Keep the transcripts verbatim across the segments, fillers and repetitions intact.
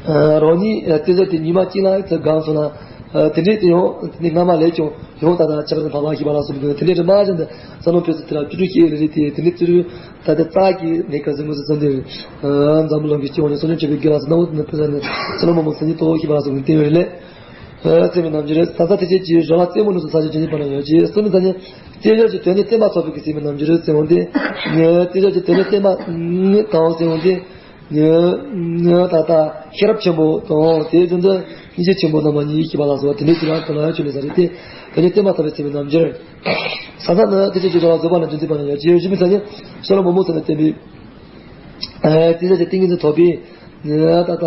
རང་ཉིད་རྩོད་བཟླས་དེ་ཉི་མ་གཅིག་ལ་ཚར་སྒང་སོང་ན། དེ་འདྲའི་དེ་ཡང་དེ་ནས་སྔ་མ་ལས་ཀྱང་ཡང་ད་ལྟ་ཁྱད་པར་དུ་འཕགས་པ་ཞེས་པ་ལ་སོགས་པའི་དེ་འདྲའི་རིམ་པ་བཞིན་དུ་བསམ་བློ་ཕུལ་ཚུལ་དེ་ལ་བཅུ་དྲུག་བཤད་ཡོད་རེད་དེ། དེ་ནས་བཅུ་དྲུག་ད་ལྟ་རྩ་གི་གནས་སྐབས་སུ་དངོས་སུ་གསུངས་ཏེ། འཛམ་བུ་གླིང་གི་སྤྱི་བོ་ནས་གསུང་ཆོས་ཆེན་པོའི་དགེ་ལ་སོགས་སྣང་བ་དེ་ནས་ཕུལ་ས་ནས་བསོད་ནམས་མང་པོ་མཚན་ཉིད་རྟོགས་ཞེས་པ་ལ་སོགས་པའི་བསྟན་ཡོད་རེད་ལས། ཚད་མའི་རྣམ་འགྱུར་ས་ས་ཐེག་ཆེན་གྱི་གཞུང་ལ་རྩེ་མོ་ནས་དུ་ས་ཆ་ཆེན་པོ་ནང་ཡོད་ཅེས་གསུངས་ནས། ད་ནི་རྩེ་གཞུང་གི་དོན་ནི་བསྟན་པ་ཐོབ་པའི་གི་ཚད་མའི་རྣམ་འགྱུར་ཟེར་བ་འདི། རྩེ་གཞུང་གི་དོན་ནི་བསྟན་པ་དང་ཟེར་བ་འདི། ད་ལྟ་ཤེས་རབ་ཆེན་པོ་དང་དེའི་རྒྱུ་མཚན་སྙིང་རྗེ་ཆེན་པོ་རྣམ་པ་གཉིས་ཞེས་པ་ལ་སོགས་པ་དེ་འདྲའི་ཚིག་ལ་ག་ལ་ཡང་ཆོས་ལས་ས་རེད་དེ། དེ་ནི་བསྟན་པ་ཐོབ་པའི་ཚད་མའི་རྣམ་འགྱུར། ས་ས་ནི་དེ་ཆོས་ཀྱི་གཞུང་ལ་བཟོད་པ་ལ་རྒྱུ་མཚན་པ་ན་ཡོད་ཅེས་ཞུས་པའི་ས་ནི། བསོད་ནམས་མང་པོ་ཚད་ནས་བསྟན་པའི། ཨ་དེ་ཚོ་ཀྱི་ཏིང་ངེ་འཛིན་ཐོབ་པའི། ཨ་ད་ལྟ།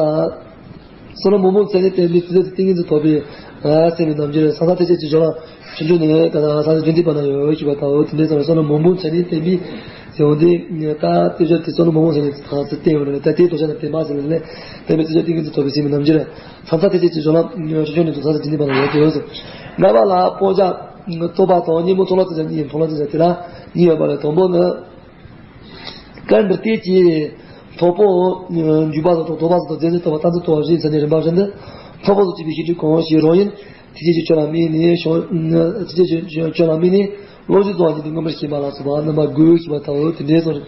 བསོད་ནམས་མང་པོ་ཚད་ནས་བསྟན་པའི་དེ་ཚོ་ཀྱི་ཏིང་ངེ་འཛིན་ཐོབ་པའི། ཨ་ཚད་མའི་རྣམ་འགྱུར་ས་ས་ཐེག་ཆེན་གྱི་གཞུང་ལ་ཆུང་ཆུང་ནས་ད་ལྟ་ས་ས་རྒྱུན་མཐུད་པ་ན་ཡོད་ཞེས་པ་ལྟ་བུ་དེ་འདྲའི་ཚོ་ལ་བསོད་ནམས་མང་པོ་ཚད་ནས་བསྟན་པའི་ཟེར་བ་འདི་ད་དེ་ཚོ་དེ་བསོད་ནམས་མང་པོ་ཚད་ནས་ད་ཚེ་བསྟན་ཡོད་རེད། ད་དེའི་དོ་ཆ་ནས་བསྟན་མ་ཟེར་ནས་བསྟན་པའི་དེ་ཚོ་ཀྱི་ཏིང་ངེ་འཛིན་ཐོབ་པའི་ཚད་མའི་རྣམ་འགྱུར་ས་ས་ཐེག་ཆེན་གྱི་གཞུང་ལ་ཆུང་ཆུང་ནས་ད་ས་ས་རྒྱུན་མཐུད་པ་ན་ཡོད་ཅེས་ཡོད་ཟེར། ལྔ་པ་ལ་སྤང་བྱ་རྟོགས་པ་དང་གཉེན་པོ་མཐོང་ལམ་བརྩམ་བྱ་གཉིས། མཐོང་ལམ་བརྩམ་བྱ་དེ་ལ་གཉིས་ཡོད་པ་ལས་དང་པོ་ནི། སྐབས་འདིར་བལྟས་ཀྱི་ཐོབ་པའོ། འཇུག་པ་སོགས་དང་ལྡོག་པ་སོགས་དང་རྫས་འཛིན་རྟོག་པ་རྟག་འཛིན་རྟོག་པ་བཞི་ཡི་མཚན་ཉིད་རིམ་པ་བཞིན་དུ་ཐོབ་པ་སོགས་བྱས་པའི་ཤེས་སྒྲིབ་གང་ཞིག་རང་ཡུལ་ཐེག་ཆེན་གྱི་ཆོས་ལ་དམིགས་ནས་བྱང་ཐེག་ཆེན་གྱི་ཆོས་ལ་དམིགས་ནས་བློ་བཞིན་རྫོགས་པ་ཉིད་དུ་མངོན་པར་ཞེན་པ་ལ་སོགས་པ་རྣམ་པ་དགུ་ཞེས་པ་ལྟ་བུ་དེ་འདྲའི་ཚོ་རེད།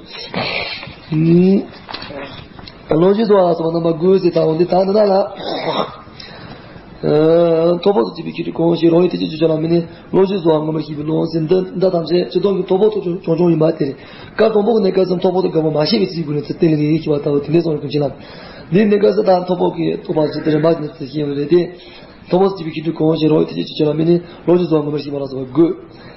བློ་བཞིན་རྫོགས་པ་ལ་སོགས་པ་རྣམ་པ་དགུ་ཞེས་ལྟ་བུ་འདི་དག་འདི་དག་ལ། ཐོབ་པ་སོགས་བྱས་པའི་ཤེས་སྒྲིབ་གང་ཞིག་རང་ཡུལ་ཐེག་ཆེན་གྱི་ཆོས་ལ་དམིགས་ནས་བློ་བཞིན་རྫོགས་པ་མངོན་པར་ཞེན་པའི་བློ་ཟེར་འདི་འདི་ཐམས་ཅད་སྤྱིར་བཏང་གི་ཐོབ་པ་ཐོབ་བྱུང་བྱུང་ཡིན་པ་དེ་རེད། སྐབས་དང་པོ་གི་གནས་སྐབས་སུ་ཐོབ་པ་དང་དགག་པ་མ་ཤེས་པའི་ཚུལ་གྱི་སྒོ་ནས་ཚུལ་བསྟན་ལས་ངེས་ཤེས་པ་ལྟ་བུ་དེ་འདྲའི་སོང་རེ་ཀུན་མཁྱེན་ལ། འདིའི་གནས་སྐབས་སུ་ད་ཐོབ་པ་གི་རྟོགས་པ་ཞིག་དེ་རེད་མ་ནི་ཚུལ་ཤེས་ཡོང་རེད་དེ། ཐོབ་པ་སོགས་བྱས་པའི་ཤེས་སྒྲིབ་གང་ཞིག་རང་ཡུལ་ཐེག་ཆེན་གྱི་ཆོས་ལ་དམིགས་ནས་བློ་བཞིན་རྫོགས་པ་མངོན་པར་ཞེན་པ་ལ་སོགས་པ་དགུ།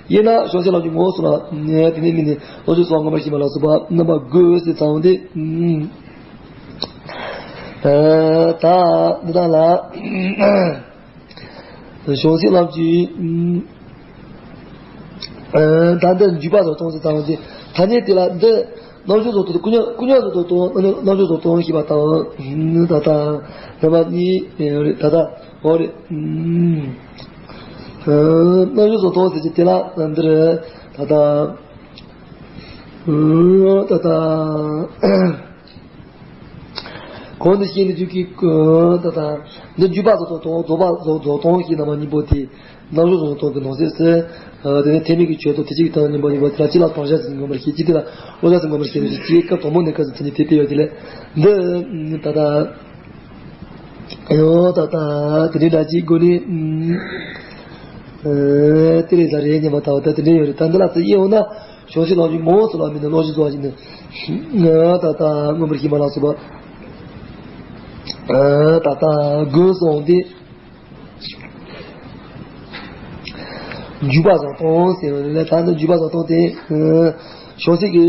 དབྱེ་ན་བྱང་སེམས་ལམ་གྱི་ངོ་བོ་སོགས་ལ་དེ་ནས་དམིགས་ནས་བློ་བཞིན་རྫོགས་པ་མངོན་པར་ཞེན་པ་ལ་སོགས་པ་རྣམ་པ་དགུ་ཟེར་ཚང་སྟེ། ད་འདི་དག་ལ་བྱང་སེམས་ལམ་གྱི་ད་འདི་འཇུག་པ་སོགས་གཏོང་ཟེར་ཚང་སྟེ། ཐ་སྙད་དེ་ལ་འདི་རྣམ་བྱང་སོགས་དང་ཀུན་ཉོན་ཀུན་ཉོན་སོགས་དང་རྣམ་བྱང་སོགས་གཏོང་ཞེས་པ་དང་། ད་ལྟ་རྣམ་པ་གཉིས་རེད། ད་ལྟ་འོ་རེད། རྣམ་བྱང་སོགས་གཏོང་ཟེར་གྱི་དེ་ལ་འདིར་ད་ལྟ་ད་ལྟ། གོང་དུ་བཤད་ནས་དུས་ཀྱི་ད་ལྟ་འདི་འཇུག་པ་སོགས་དང་ལྡོག་པ་སོགས་ལྡོག་སྟངས་ཀྱི་རྣམ་པ་གཉིས་པོ་དེ་རྣམ་གཞག་སོགས་སྟོང་གི་ནང་གསེས་སུ། དེ་ནས་ཐེག་དམན་གྱི་ཆོས་དང་ཐེག་ཆེན་གྱི་ཐབས་གཉིས་པོ་གཉིས་པོ་དེ་ལ་སྤྱི་ལ་དོན་བྱ་ཟེར་མངོན་པར་ཞེན་གྱི་དེ་ལ་བློ་བྱ་ཟེར་མངོན་པར་ཞེན་གྱི་སྐབས་དང་པོ་གནས་སྐབས་སུ་དེ་ནས་དེ་སྤེལ་ཡོད་དེ་ལས་འདི་ད་ལྟ་ཡང་ད་ལྟ་དེ་འདྲའི་སྒྲ་གཅིག་སྒོ་ནས་དེ་རེད་ད་རེད་སྙམ་པ་ལྟ་བུ་ད་དེ་འདྲའི་ཡོད་རེད། ད་འདི་ལ་ཚིག་ཡིན་འོང་ན། བྱང་སེམས་ལམ་གྱི་ངོ་བོ་སོགས་ལ་དམིགས་ནས་བློ་བཞིན་རྫོགས་པ་ཞིག་ནི། ད་ལྟ་མངོན་པར་ཞེན་པ་ལ་སོགས་པ། ད་ལྟ་དགོས་སོང་སྟེ། འཇུག་པ་བཟང་སྟོང་ཟེར་བ་ལས་ད་ནི་འཇུག་པ་བཟང་སྟོང་དེ། བྱང་སེམས་ཀྱི་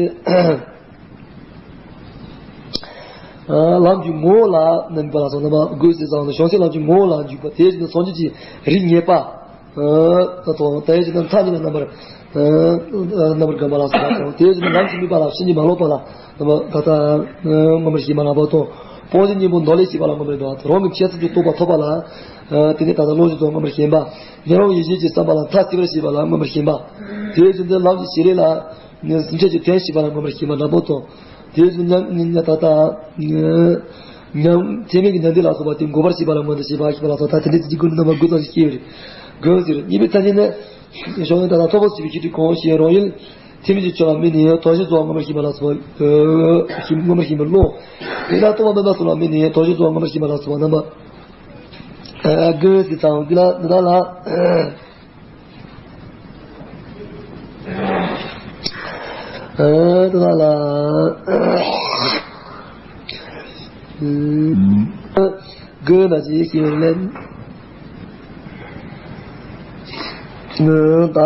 ལམ་གྱི་ངོ་བོ་ལ་དམིགས་པ་ལ་སོགས་རྣམ་པ་དགོས་ཟེར་ཙང་། བྱང་སེམས་ལམ་གྱི་ངོ་བོ་ལ་འཇུག་པ་དེ་བཞིན་དུ་སངས་རྒྱས་ཀྱི་རིགས་ངེས་པ། ད་དུང་དེ་བཞིན་དུ་མཐའ་གཉིས་ལ་རྣམ་པར་རྣམ་པར་བསྒོམ་པ་ལ་སོགས་པ་དང་། དེ་བཞིན་དུ་ལམ་གྱི་དམིགས་པ་ལ་ཕྱིན་ཅི་མ་ལོག་པ་ལ་རྣམ་པར་ད་ལྟ་མངོན་པར་ཞེན་པ་ལ་སོགས་པ་དང་། སྤོང་བྱའི་གཉེན་པོ་མདོ་ལས་སྐྱེས་པ་ལ་མངོན་པར་ཞེན་པ། རང་གི་འཆད་ཚུལ་གྱི་རྟོགས་པ་ཐོབ་པ་ལ། དེ་ནས་ད་ལྟ་བློ་བཞིན་དུ་མངོན་པར་ཞེན་པ། ཉོན་མོངས་ཡེ་ཤེས་ཀྱི་བསམ་པ་ལ་མཐའ་གཅིག་པར་ཤེས་པ་ལ་མངོན་པར་ཞེན་པ། དེ་བཞིན་དུ་ལམ་གྱི་བྱེད་ལས་ལ་སེམས་ཅན་གྱི་དོན་ཤེས་པ་ལ་མངོན་པར་ཞེན་པ་འདྲ་པོ་དང་། དེ་བཞིན་ཉམས་ཉམས་ད་ལྟ་ཉམས་ཚད་མེད་ཀྱི་ཉམས་འདི་ལ་སོགས་པ་དེ་འགོག་པར་བྱེད་པ་ལ་མངོན་དུ་བྱེད་པ་ཞེས་པ་ལ་སོགས་ད་དེ་འདྲའི་ཚིག་གི་སྒོ་ནས་རྣམ་པ་དགུ་ཙམ་ཞིག་སྐྱེས་པ་རེད། དགོས་ཟེར། གཉིས་པའི་ཐ་སྙད་ནི། བྱང་ད་ལྟ་ཐོབ་པ་སོགས་བྱས་པའི་ཤེས་སྒྲིབ་གང་ཞིག་རང་ཡུལ་ཐེག་དམན་གྱི་ཆོས་ལ་དམིགས་ནས་དོན་བཞིན་རྫོགས་པ་མངོན་པར་ཞེན་པ་ལ་སོགས་པ། མངོན་པར་ཞེན་པའི་བློ། དེ་ལྟར་རྟོག་པ་སྨོན་པ་སོགས་ལ་དམིགས་ནས་དོན་བཞིན་རྫོགས་པ་མངོན་པར་ཞེན་པ་ལ་སོགས་པ་རྣམ་པ། དགོས་ཟེར་དང་། དེ་ལ་དེ་དག་ལ། དེ་དག་ལ། དགོས་ན་ཅི་ཞིག་ལས། ད་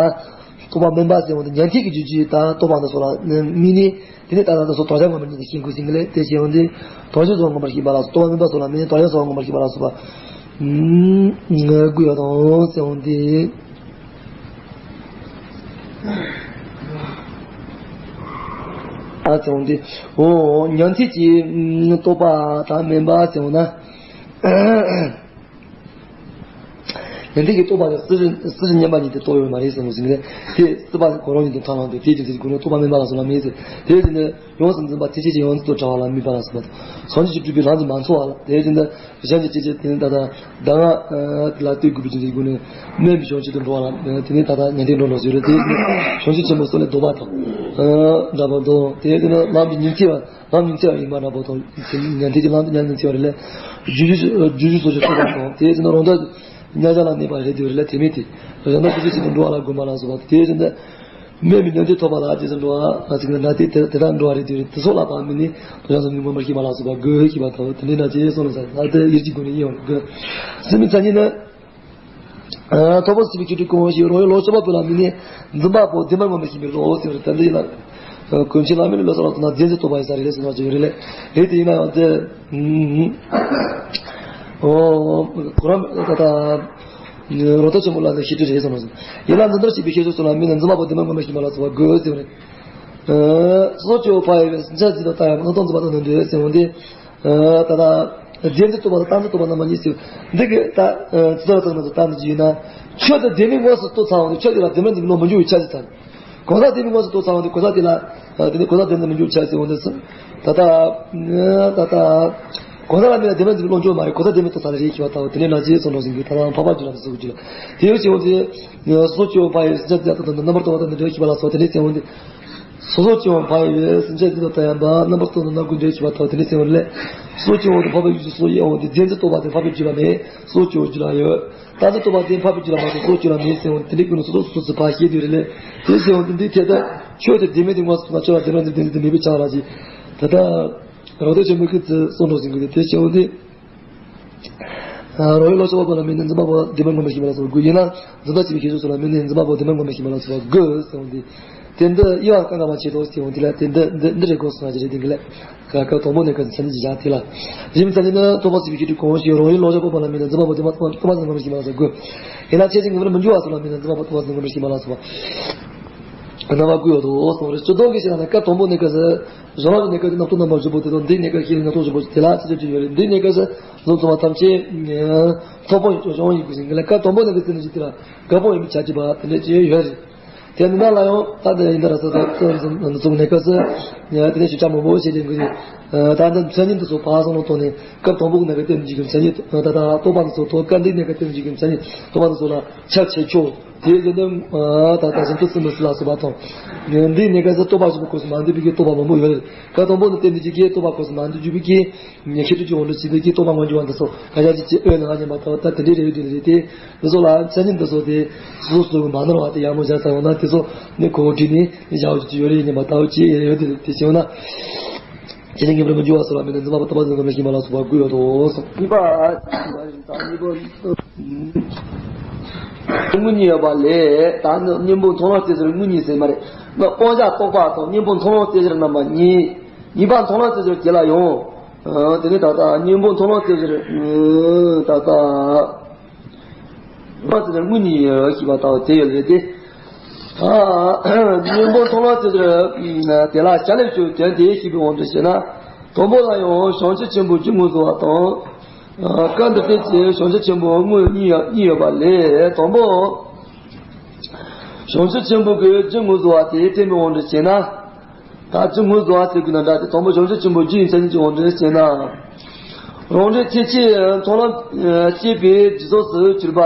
རྟོག་པ་སྨོན་པ་ཟེར་བ་དེ་ཉན་ཐོས་ཀྱི་རྒྱུད་ཀྱི་ད་རྟོག་པ་འདི་སོགས་ལ་དམིགས་ནས། དེ་ནས་ད་ལྟ་དེ་ཚོ་དོན་བྱ་ངོ་མ་ཉིད་དུ་ཤེས་དགོས་ཟིན་གྱི་ལས་དེ་བྱས་ཡོང་དུས། དོན་བྱ་རྫོགས་ངོ་མར་ཤེས་པ་ལ་སོགས་རྟོག་པ་སྨོན་པ་སོགས་ལ་དམིགས་ནས་དོན་བྱ་རྫོགས་ངོ་མར་ཤེས་པ་ལ་སོགས་པ། ངས་དགོས་ཡོད་དང་ཟེར་ཡོང་དུས། ཨ་ཟེར་ཡོང་དུས། འོ་ཉན་ཐོས་ཀྱི་རྟོག་པ་དང་སྨོན་པ་ཟེར་ཡོང་ན། ཡོན་ཏན་གྱི་རྟོགས་པ་དེ་སྲིད་རྩེ་སྲིད་རྩེ་མཉམ་པ་ཉིད་དེ་རྟོགས་ཡོད་མ་རེད་ཟེར་བ་ཟིན་གྱི་རེད། དེ་སྲིད་པ་གོ་རང་ཉིད་དུ་མཐོང་ལམ་དུ་དེའི་རྒྱུ་མཚན་གྱི་སྒོ་ནས་རྟོགས་པ་དམན་པ་ལ་སོགས་ལ་མེད་ཟེར། དེའི་རྒྱུ་མཚན་ཡོངས་སུ་འཛིན་པ་ཐེག་ཆེན་གྱི་ཡོངས་སུ་གྲགས་པ་ལ་དམིགས་པ་ལ་སོགས་པ་དང་། བྱང་ཆུབ་ཀྱི་སྒྲུབ་པའི་ལམ་གྱིས་མ་འཚོ་བ་ལ། དེའི་རྒྱུ་མཚན་གཞན་གྱི་སྐྱེ་མཆེད་དེ་ནི་ད་ལྟ་གདམས་ངག་དེ་ལ་ལྟོས་དགོས་པའི་རྒྱུ་མཚན་གྱི་སྒོ་ནས་དམན་པའི་བྱང་ཆུབ་ཏུ་འགྲོ་བ་ལ། དེ་ནི་ད་ལྟ་ཉན་ཐོས་འགྲོ་འགྲོ་ཟེར་རེད། དེའི་རྒྱུ་མཚན་བྱང་ཆུབ་ཆེན་པོ་སོགས་ལས་ལྡོག་པ་དང་འདྲ་བར་འདོད། དེའི་རྒྱུ་མཚན་ལམ་གྱི་ཉིན་མཚན་བ། ལམ་ཉིན་མཚན་བ་ཡིན་པ་འདྲ་པོ་དང་། ཉན་ཐོས་ཀྱི་ལམ་དུ་ཉམས་ཉིན་མཚན་བ་རེད་ལ། རྒྱུ་རྒྱུ་རྒྱུ་རྒྱུ་སོགས་ཀྱི་རྟོགས་པ་དང་། དེའི་རྒྱུ་མཚན་རང་དོན་མཉམ་གཞག་ལ་གནས་པ་རེད་དེ་རེད་ལ། དེ་མེད་དེ་གཞན་དོན་ཐེག་ཆེན་ཆེད་དུ་འགྲོ་བ་ལ་དགོངས་པ་ལ་སོགས་པ། དེའི་རྒྱུ་མཚན་དམན་པའི་ཉན་ཐོས་ཐོབ་པ་ལ་རྗེས་སུ་འགྲོ་བ་ཟེར་གྱི་འདྲ། དེ་དེ་དག་འགྲོ་བ་རེད་དེ་རེད། དེ་སོགས་ལ་བར་མི་ནི་དོན་ཡོངས་སུ་མངོན་པར་ཤེས་པ་ལ་སོགས་པ་དགོས་ཤེས་པ་དང་། དེ་འདྲའི་ན་ཅེས་གསུངས་ལ་ཟེར། ད་དེ་ཡིད་ཀྱི་སྒོ་ནས་ཡིན་ཡང་དགོས། སེམས་མི་མཚན་ཉིད་ནི། ཨ། ཐོབ་པ་སྲིད་པའི་ཆོས་དྲུག་གང་ཞིག་རང་ཡུལ་ལོག་ཆོས་པ་པོ་ལ་དམིགས་ནས་འཛིན་པ་པོ་བདེན་པར་མངོན་པར་ཤེས་པའི་བློ་ཟེར་བ་རེད། ད་འདི་ཡིན་ན། ཀུན་མཁྱེན་བླ་མའི་བློ་གསལ་བ་དང་ན་བདེན་འཛིན་རྟོགས་པ་ཡིན་ས་རེད་ཟེར་བ་ཅིག་ཡོད་རེད་ལ། རེད་དེ་ཡིན་ན་ཡང་དེ། ཨོ། ཁོ་རང་ད་ལྟ་རང་རྟོགས་ཆེན་པོ་ལ་ནི་ཤེས་སྒྲིབ་རེད་ཟེར་བ་ཟེར། ཡིན་ན་འཛིན་སྟངས་ཤེས་པའི་ཤེས་བྱ་སོགས་ལ་དམིགས་ནས་འཛིན་པ་པོ་བདེན་པར་མངོན་པར་ཤེས་པ་ལ་སོགས་པ་དགོས་ཟེར་བ་རེད། སོ་སོ་སྐྱེ་བོ་ཕལ་བའི་སེམས་ཅན་ཇི་ལྟར་ལྟ་ཡང་སྣང་སྟོང་འཛིན་པ་དང་ནི་འདོད་ཟེར་བ་འདི། ད་ལྟ་བདེན་འཛིན་རྟོགས་པ་དང་རྟག་འཛིན་རྟོགས་པ་རྣམ་པ་གཉིས་ཟེར། འདི་གི་ད་ཅི་ལྟར་ལྟར་ན་ད་འདི་ཡིན་ན། ཆོས་དེ་བདེན་མེད་དངོས་སུ་རྟོགས་ཚར་བ་དེ། ཆོས་དེ་ལ་བདེན་པར་འཛིན་པའི་བློ་མི་འབྱུང་བའི་ཆ་ཞིག་དང་། གང་ཟག་བདེན་མེད་དངོས་སུ་རྟོགས་ཚར་བ་དེ། གང་ཟག་དེ་ལ་དེ་ནི་གང་ཟག་བདེན་འཛིན་མི་འབྱུང་བའི་ཆ་ཟེར་བ་འདི་ཟེར། ད་ལྟ་ད་ལྟ་གང་ཟག་ལ་དམིགས་ན་བདེན་པར་འཛིན་པའི་བློ་འབྱུང་མ་རེད། གང་ཟག་བདེན་མེད་རྟོགས་ཚར་ལ་རེད་ཞེས་པ་ལྟ་བུ། དེ་ནས་ན་ཅེས་གསུངས་འགྲོ་ཟིན་གྱི། ད་ལྟ་འཕགས་པ་རྒྱུད་ལ་སོགས་ཀྱི་རྒྱུད་ལ། དེ་ཡང་ཞེས་པ་འདི། སོ་སོ་སྐྱེ་བོ་ཕལ་བའི་སེམས་ཅན་ཇི་ལྟར་ལྟ་ཡང་རྣམ་པར་རྟོག་པ་དང་ནི་འདོད་ཞེས་པ་ལ་སོགས་དེ་འདྲའི་ཟེར་བ་འདི། སོ་སོ་སྐྱེ་བོ་ཕལ་བའི་སེམས་ཅན་ཇི་ལྟར་ལྟ་ཡང་པ་རྣམ་པར་རྟོག་ན་སྣང་དགོས་འདོད་ཞེས་པ་ལྟ་བུ་དེ་འདྲའི་ཟེར་བ་ལས། སོ་སོ་སྐྱེ་བོ་དང་འཕགས་པའི་རྒྱུད་ཀྱི་སོ་ཡི་འོང་དེ་བདེན་འཛིན་རྟོགས་པ་དེ་འཕགས་པའི་རྒྱུད་ལ་མེད། སོ་སོ་སྐྱེ་བོའི་རྒྱུད་ལ་ཡོད། རྟག་འཛིན་རྟོགས་པ་དེ་འཕགས་པའི་རྒྱུད་ལ་མ་གཏོགས་སོ་སོ་སྐྱེ་བོ་ལ་མེད་ཟེར་བ་དེ་འདྲའི་ཀུན་ནས་སོ་སོ་སོ་སོ་ཕར་ཤེས་དུས་རེད་ལས། དེ་ཟེར་བ་དེ་འདི་ཐད་ལ་ཆོས་དེ་བདེན་མེད་དེ་དངོས་སུ་ན་ཆོས་ལ་བདེན་པར་འཛིན་བདེན་འཛིན་དེ་མེད་པའི་ཆ་ར་ཅིག་ད་ལྟ་རང་རྟོགས་ཆེན་པོའི་སྐུ་ཚེ་གསུངས་འགྲོ་ཟིན་གྱི་འདུག་དེ་ཟེར་བ་དེ། རང་ཡུལ་ལོག་ཆོས་པ་པོ་ལ་དམིགས་ནས་འཛིན་པ་པོ་བདེན་པར་མངོན་པར་ཤེས་པ་ལ་སོགས་དགོས། ཡིན་ན་འཛིན་སྟངས་ཤེས་པའི་ཤེས་བྱ་སོགས་ལ་དམིགས་ནས་འཛིན་པ་པོ་བདེན་པར་མངོན་པར་ཤེས་པ་ལ་སོགས་པ་དགོས་ཟེར་བ་འདི། དེ་འདི་དབྱེ་བ་གང་ག་བ་ཆེ་དོ་ཟེར་བ་འདི་ལ། དེ་འདི་འདི་འདི་རེ་དགོས་སོང་ཟེར་རེད། དེ་འདི་ལ་སྐབས་དང་པོ་ནས་ཀ་མཚན་ཉིད་ཀྱི་བཞག་དེ་ལ། རིམ་མཚན་ཉིད་ནི་རྟོགས་པ་སྲིད་པའི་ཁྱད་ཆོས་གང་ཞིག་རང་ཡུལ་ལོག་ཆོས་པ་པོ་ལ་དམིགས་ནས་འཛིན་པ་པོ་བདེན་པར་རྟོགས་པ་མངོན་པར་ཤེས་པ་ལ་སོགས་དགོས། ཡིན་ན་ཆོས་ཅན་གྱི་ངོ་བོར་མི་འགྱུར་བ་སོགས་ལ་དམིགས་ནས་འཛིན་པ་པོ་རྟོགས་པ་མངོན་པར་ཤེས་པ་ལ་སོགས་པ། རྣམ་པ་དགུ་ཡོད་དོ་གསུངས་རེད། སྤྱིར་བཏང་གི་ཆ་ནས་སྐབས་དང་པོ་གནས་སྐབས་སུ་གཞན་དབང་གི་གནས་སྐབས་ཀྱི་རྣམ་རྟོག་རྣམ་པར་གཞོལ་བ་དེ་དང་། འདིའི་གནས་སྐབས་ཤེས་རིག་རྣམ་རྟོག་གཞོལ་བ་དེ་ལ་ཆོས་ཅན་ཡོད་རེད། འདིའི་གནས་སྐབས་སུ་གཟུགས་མཚོན་པ་ཐམས་ཅད་ཚོགས་དཔག་ཡོད་ཀྱང་གཞན་དབང་ཡིན་དགོས་ཟེར་མཁན་ལ། སྐབས་དང་པོ་གནས་སྐབས་ཀྱི་རྩེ་གཅིག་དེ་ལ་དགག་པ་ཡིན་པའི་ཆ་གཅིག་པ་དེ་འདྲ་ཅིག་ཡོད་རེད། དེ་ནི་ནང་ལ་ཡང་ད་ལྟ་ཡིན་ད་ར་ས་ས་ས་ས་ཚོགས་གནས་སྐབས་སུ་དེ་ནས་ཞིབ་ཆ་མང་པོ་བྱས་ཏེ་འགོས་ནས། ད་ལྟ་མཚན་ཉིད་འདི་ཚོ་ཕར་བསམ་བློ་གཏོང་ནས། སྐབས་དང་པོ་གི་གནས་སྐབས་སྟོན་གྱི་མཚན་ཉིད་ད་ལྟ་རྟོག་པ་འདི་ཚོ་དང་། སྐབས་འདིའི་གནས་སྐབས་སྟོན་གྱི་མཚན་ཉིད་རྟོག་པ་འདི་ཚོ་ལ་ཁྱབ་ཆེ་ཆུང་། དེའི་རྒྱུ་ནི་ད་ལྟ་གཞན་དུ་སེམས་མི་སྲིད་ལ་སོགས་པ་དང་། འདིའི་གནས་སྐབས་སུ་རྟོག་པ་གཞན་པ་གོ་སུ་མ་འདུས་པའི་གི་རྟོག་པ་མང་པོ་ཡོད་རེད། སྐབས་དང་པོ་ནས་བསྟན་འདི་གཅིག་གིས་རྟོག་པ་གོ་སུ་མ་འདུས་པའི་གི་ཁྱད་ཆོས་ཀྱི་དབང་དུ་བྱས་པའི་གི་རྟོག་པ་མངོན་གྱུར་བ་འདི་ཚོ་ག་ཡ་ཅིག་ཅེས་འོས་ན་ང་ཉན་པ་ལྟ་བུ། ད་དེ་འདྲའི་རེ་བ་དེ་རེད་དེ། འདི་ཚོ་ལ་མཚན་ཉིད་འདི་ཚོ་དེ་སོ་སོ་སོ་གི་མ་ནོར་བ་དེ་ཡག་མོ་བཞག་ཚར་ཡོང་ན། དེ་ཚོ་ནི་གོ་བསྒྲིགས་ནས་བཞག་ཡོད་ཀྱི་ཡོད་རེད། ཉན་པ་ལྟ་བུ་ཅེས་ཡོད་དེ་དེ་བྱས་ཡོང་ན། ཆོས་ཅན་ངེས་པར་མི་འགྱུར་བ་སོགས་ལ་དམིགས་ནས་འཛིན་པ་པོ་རྟོག་པ་འཛིན་པར་ཤེས་པ་ལ་སོགས་པ་དགུ་ཡོད་དོ་གསུངས། གཉིས་པ། དངོས་གཉིས་ཡོད་པ་ལས། ད་ནི་གཉེན་པོ་མཐོང་ལམ་སྐྱེ་ཟེར་དངོས་གཉིས་ཟེར་མ་རེད། ན་སྤང་བྱ་རྟོགས་པ་དང་གཉེན་པོ་མཐོང་ལམ་སྐྱེ་ཟེར་རྣམ་པ་གཉིས། གཉིས་པ་མཐོང་ལམ་སྐྱེ་ཟེར་རྒྱུད་ལ་ཡོང་། དེ་ནས་ད་ལྟ་གཉེན་པོ་མཐོང་ལམ་སྐྱེ་ཟེར་ད་ལྟ། མ་དེ་ནས་དངོས་གཉིས་ཡོད་ཞེས་པ་ལྟ་བུ་དེ་ཡོད་རེད་དེ། ཨ། གཉེན་པོ་མཐོང་ལམ་སྐྱེ་ཟེར་དེ་ལ་བྱ་ལས་སྐྱེ་བའི་དོན་དེ་ཤེས་པའི་དབང་དུ་བྱས་ན། དང་པོ་ལ་ཡང་བྱང་ཆུབ་ཆེན་པོའི་རྒྱུ་ངོས་བཟུང་བ་དང་། སྐབས་འདིར་བསྟན་གྱི་བྱང་ཆུབ་ཆེན་པོའི་དངོས་གཉིས་ཡང་གཉིས་ཡོད་པ་ལས། དང་པོ་བྱང་ཆུབ་ཆེན་པོ་གི་རྒྱུ་ངོས་བཟུང་བ་དེ་བསྟན་པའི་དབང་དུ་བྱས་ན། ད་རྒྱུ་ངོས་བཟུང་བ་ཟེར་དགོས་ན་འདྲ་སྟེ། དང་པོ་བྱང་ཆུབ་ཆེན་པོ་རྒྱུ་ཡི་མཚན་ཉིད་ཀྱི་དབང་དུ་བྱས་ན། རང་འབྲས་ཐེག་ཆེན་མཐོང་ལམ་སྐྱེས་པའི་རྒྱུ་ཚོགས་སུ་གྱུར་པ།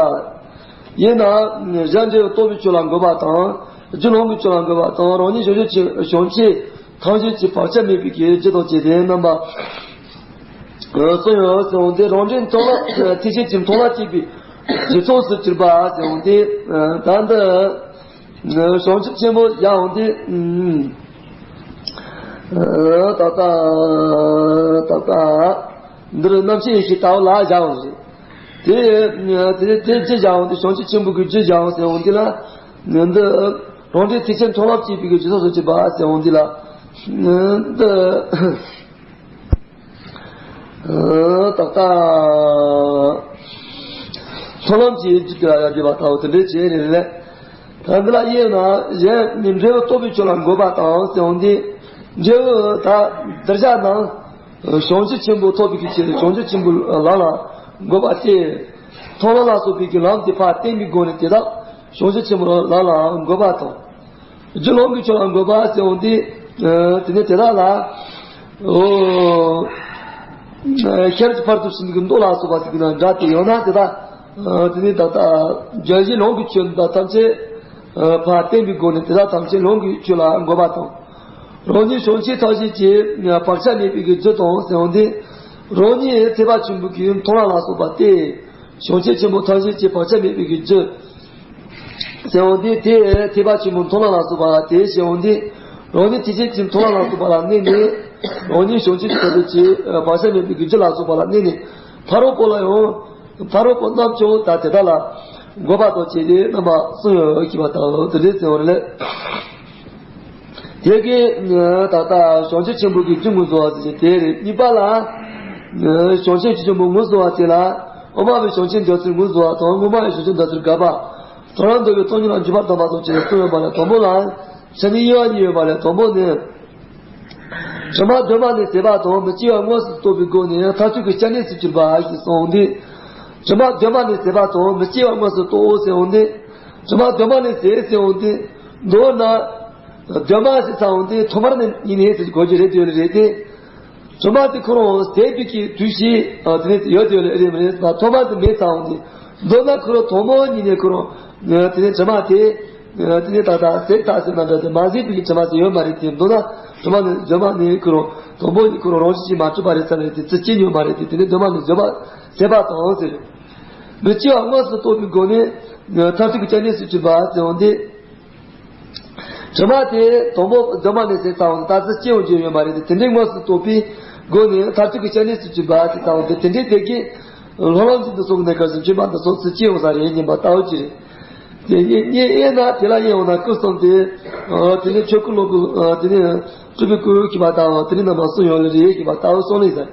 ཡིན་ན་གཞན་འབྲས་རྟོགས་པའི་ཆོས་ལ་འགོད་པ་དང་། རྒྱུ་ལམ་གྱི་ཆོས་ལ་འགོད་པ་དང་། རང་ཉིད་བྱང་ཆུབ་ཆེན་བྱང་ཆུབ་ཐམས་ཅད་ཀྱི་བག་ཆགས་མེད་པའི་གི་རྒྱུ་དང་བཅས་ཏེ་རྣམ་པ་གསུམ་ཡོད་ཟེར་འོང་སྟེ། རང་འབྲས་མཐོང་ལམ་ཐེག་ཆེན་གྱི་མཐོང་ལམ་སྐྱེས་པའི་རྒྱུ་ཚོགས་སུ་གྱུར་པ་ཟེར་འོང་སྟེ། ད་འདི། བྱང་ཆུབ་ཆེན་པོ་ཡང་འོང་སྟེ། ད་ལྟ། ད་ལྟ། འདིར་རྣམ་ཤེས་ཡེ་ཤེས་ལྟ་བུ་ལ་བཞག་འོང་ཞིང་། དེ་དེ་དེ་ཅི་བཞག་འོང་སྟེ། བྱང་ཆུབ་ཆེན་པོ་གི་རྒྱུ་བཞག་འོང་ཟེར་འོང་དེ་ལ། འདི་རང་འབྲས་ཐེག་ཆེན་མཐོང་ལམ་སྐྱེས་པའི་གི་རྒྱུ་ཚོགས་སུ་གྱུར་པ་ཟེར་འོང་དེ་ལ། འདི། ཏག་ཏག་མཐོང་ལམ་གྱི་རྒྱུད་ལ་ཡར་བསྡུས་པ་ལྟ་བུ་དེ་འདྲའི་བྱས་ནས་ལས། ད་འདི་ལ་དབྱེ་ན་གཞན་ནི་འབྲས་བུ་རྟོགས་པའི་ཆོས་ལ་འགོད་པ་དང་ཟེར་འོང་དུས། འབྲས་བུ་ད་གདུལ་བྱ་རྣམས་བྱང་ཆུབ་ཆེན་པོ་ཐོབ་པའི་ཆེད་དུ་བྱང་ཆུབ་ཆེན་པོའི་ལམ་ལ་འགོད་པ་སྟེ། མཐོང་ལམ་ལ་སོགས་པའི་གི་ལམ་དེ་ཕར་བསྟན་པའི་སྒོ་ནས་དེ་དག་བྱང་ཆུབ་ཆེན་པོ་ལ་ལ་འགོད་པ་དང་། རྒྱུ་ལམ་གྱི་ཆོས་ལ་འགོད་པ་ཟེར་འོང་དུས། དེ་ནས་དེ་དག་ལ། ཨོ། ཤེར་གྱི་ཕར་ཚུར་ཕྱིན་གྱི་མདོ་ལ་སོགས་པ་ཟེར་གྱི་ན་འདྲ་སྟེ་ཡང་ན་དེ་དག་དེ་ནས་ད་ལྟ་རྒྱལ་སྤྱིའི་ལམ་གྱི་ཆོས་འདི་དག་ཐམས་ཅད་ཕར་བསྟན་པའི་སྒོ་ནས་དེ་དག་ཐམས་ཅད་ལམ་གྱི་ཆོས་ལ་འགོད་པ་དང་། རང་ཉིད་བྱང་ཆུབ་ཐམས་ཅད་ཀྱི་བག་ཆགས་མེད་པའི་གི་རྒྱུ་དང་ཟེར་འོང་དུས། རང་ཉིད་ཐེག་པ་ཆེན་པོའི་གི་མཐོང་ལམ་ལ་སོགས་པ་སྟེ། བྱང་ཆུབ་ཆེན་པོ་ཐམས་ཅད་ཀྱི་བག་ཆགས་མེད་པའི་གི་རྒྱུ། ཟེར་འོང་དུས་དེ་ཐེག་པ་ཆེན་པོའི་མཐོང་ལམ་ལ་སོགས་པ་དེ་ཟེར་འོང་དུས། རང་ཉིད་ཐེག་ཆེན་གྱི་མཐོང་ལམ་ལ་སོགས་པ་ལ་གནས་ནས། རང་ཉིད་བྱང་ཆུབ་ཀྱི་ཐབས་ཀྱི་བག་ཆགས་མེད་པའི་གི་རྒྱུ་ལ་སོགས་པ་ལ་གནས་ནས། ཕ་རོལ་པོ་ལ་ཡང་། ཕ་རོལ་པོ་རྣམས་ཀྱང་ད་དེ་དག་ལ་འགོད་པ་དང་བཅས་ཏེ་རྣམ་པ་གསུམ་ཡོད་ཞེས་པ་དང་དེ་འདྲའི་ཟེར་བ་རེད། དེ་གའི་ད་ལྟ་བྱང་ཆུབ་ཆེན་པོ་གི་རྒྱུ་ངོས་བཟུང་བ་ཟེར་དེ་རེད། གཉིས་པ་ལ། བྱང་ཆུབ་ཆེན་པོ་ངོས་བཟུང་བ་དེ་ལ་དབུ་མ་པའི་བྱང་ཆུབ་འདོད་ཚུལ་ངོས་བཟུང་བ་དང་སྔོན་མ་ཡི་བྱང་ཆུབ་འདོད་ཚུལ་དགག་པ། གྲོལ་ལམ་འདོད་པའི་སྟོང་ཉིད་ལ་འཇུག་པར་གདམས་པ་དང་བཅས་ཏེ་གསུམ་ཡོད་པ་ལས། དང་པོ་ལ་ཆ་ནི་དབྱེ་བ་གཉིས་ཡོད་པ་ལས། དང་པོ་ནི། དྲི་མ་གདོད་མ་ནས་ཟད་པ་དང་མི་སྐྱེ་བ་དངོས་སུ་རྟོགས་པའི་སྒོ་ནས་མཐར་ཐུག་གི་སྐྱབས་གནས་སུ་གྱུར་པ་ཞེས་གསུངས་ཏེ། དྲི་མ་གདོད་མ་ནས་ཟད་པ་དང་མི་སྐྱེ་བ་དངོས་སུ་རྟོགས་ཟེར་འོང་སྟེ། དྲི་མ་གདོད་མ་ནས་ཟད་ཟེར་འོང་སྟེ། མདོར་ན། གདོད་མ་ཟེར་ཚར་འོང་སྟེ་ཐོག་མར་ནས་ཡིན་ནས་ཟེར་གོ་རྒྱུ་རེད་དེ་རེད་དེ། དྲི་མ་དེ་ཁོ་རང་ཟད་པའི་གི་དུས་ཤིག་དེ་ནས་ཡོད་དེ་རེད་མ་རེད། ཐོག་མ་དེ་མེད་ཚར་འོང་སྟེ། མདོར་ན་ཁོ་རང་ཐོག་མ་ཉིད་ནས་ཁོ་རང་དེ་ནས་དྲི་མ་དེ། དེ་ནས་ད་ལྟ་ཟད་ད་ཟེར་ན་འདྲ་དེ་མ་ཟད་པའི་དྲི་མ་ཟེར་ཡོད་མ་རེད་དེ། མདོར་ན་དྲི་མ་ནི་གདོད་མ་ནས་ཁོ་རང་དང་པོ་ནས་ཁོ་རང་རང་བཞིན་གྱིས་མ་གྲུབ་པ་རེད་ཚར་རེད་དེ། ཚུར་སྐྱེ་མྱོང་མ་རེད་དེ། དེ་ནས་གདོད་མ་ནས་ཟད་པ་ཟད་པ་དང་ཟེར། མི་སྐྱེ་བ་དངོས་སུ་རྟོགས་པའི་སྒོ་ནས་མཐར་ཐུག་གི་སྐྱབས་གནས་སུ་གྱུར་པ་ཟེར་འོང་སྟེ། དྲི་མ་དེ་དང་པོ་གདོད་མ་ནས་ཟད་ཚར་འོང་སྟེ་ད་ཚུར་སྐྱེ་འོང་རྒྱུ་ཡོད་མ་རེད་དེ། དེ་འདྲའི་དངོས་སུ་རྟོགས་པའི་སྒོ་ནས་མཐར་ཐུག་གི་སྐྱབས་གནས་སུ་གྱུར་པ་ཟེར་ཚར་འོང་སྟེ། དེ་འདྲའི་དེ་གའི་ལྷོ་ལམ་གྱི་འདི་སོགས་ནས་གར་ཞིང་བཅོས་མ་འདི་སོགས་སུ་སྐྱེ་འོང་ས་རེད་སྙམ་པ་ལྟ་བུ་ཅིག་རེད། དེ་གཉིས་གཉིས་དབྱེ་ན་དེ་ལ་དབྱེ་འོང་ན་སྐུ་གསུམ་སྟེ། དེ་ནས་ཆོས་སྐུ་གློ་སྐུ་དེ་ནས་སྤྲུལ་པའི་སྐུ་ཞེས་པ་དང་དེ་ནས་རྣམ་པ་གསུམ་ཡོད་ལེ་རེད་ཞེས་པ་ལྟ་བུ་གསུངས་ལེ་ཟེར།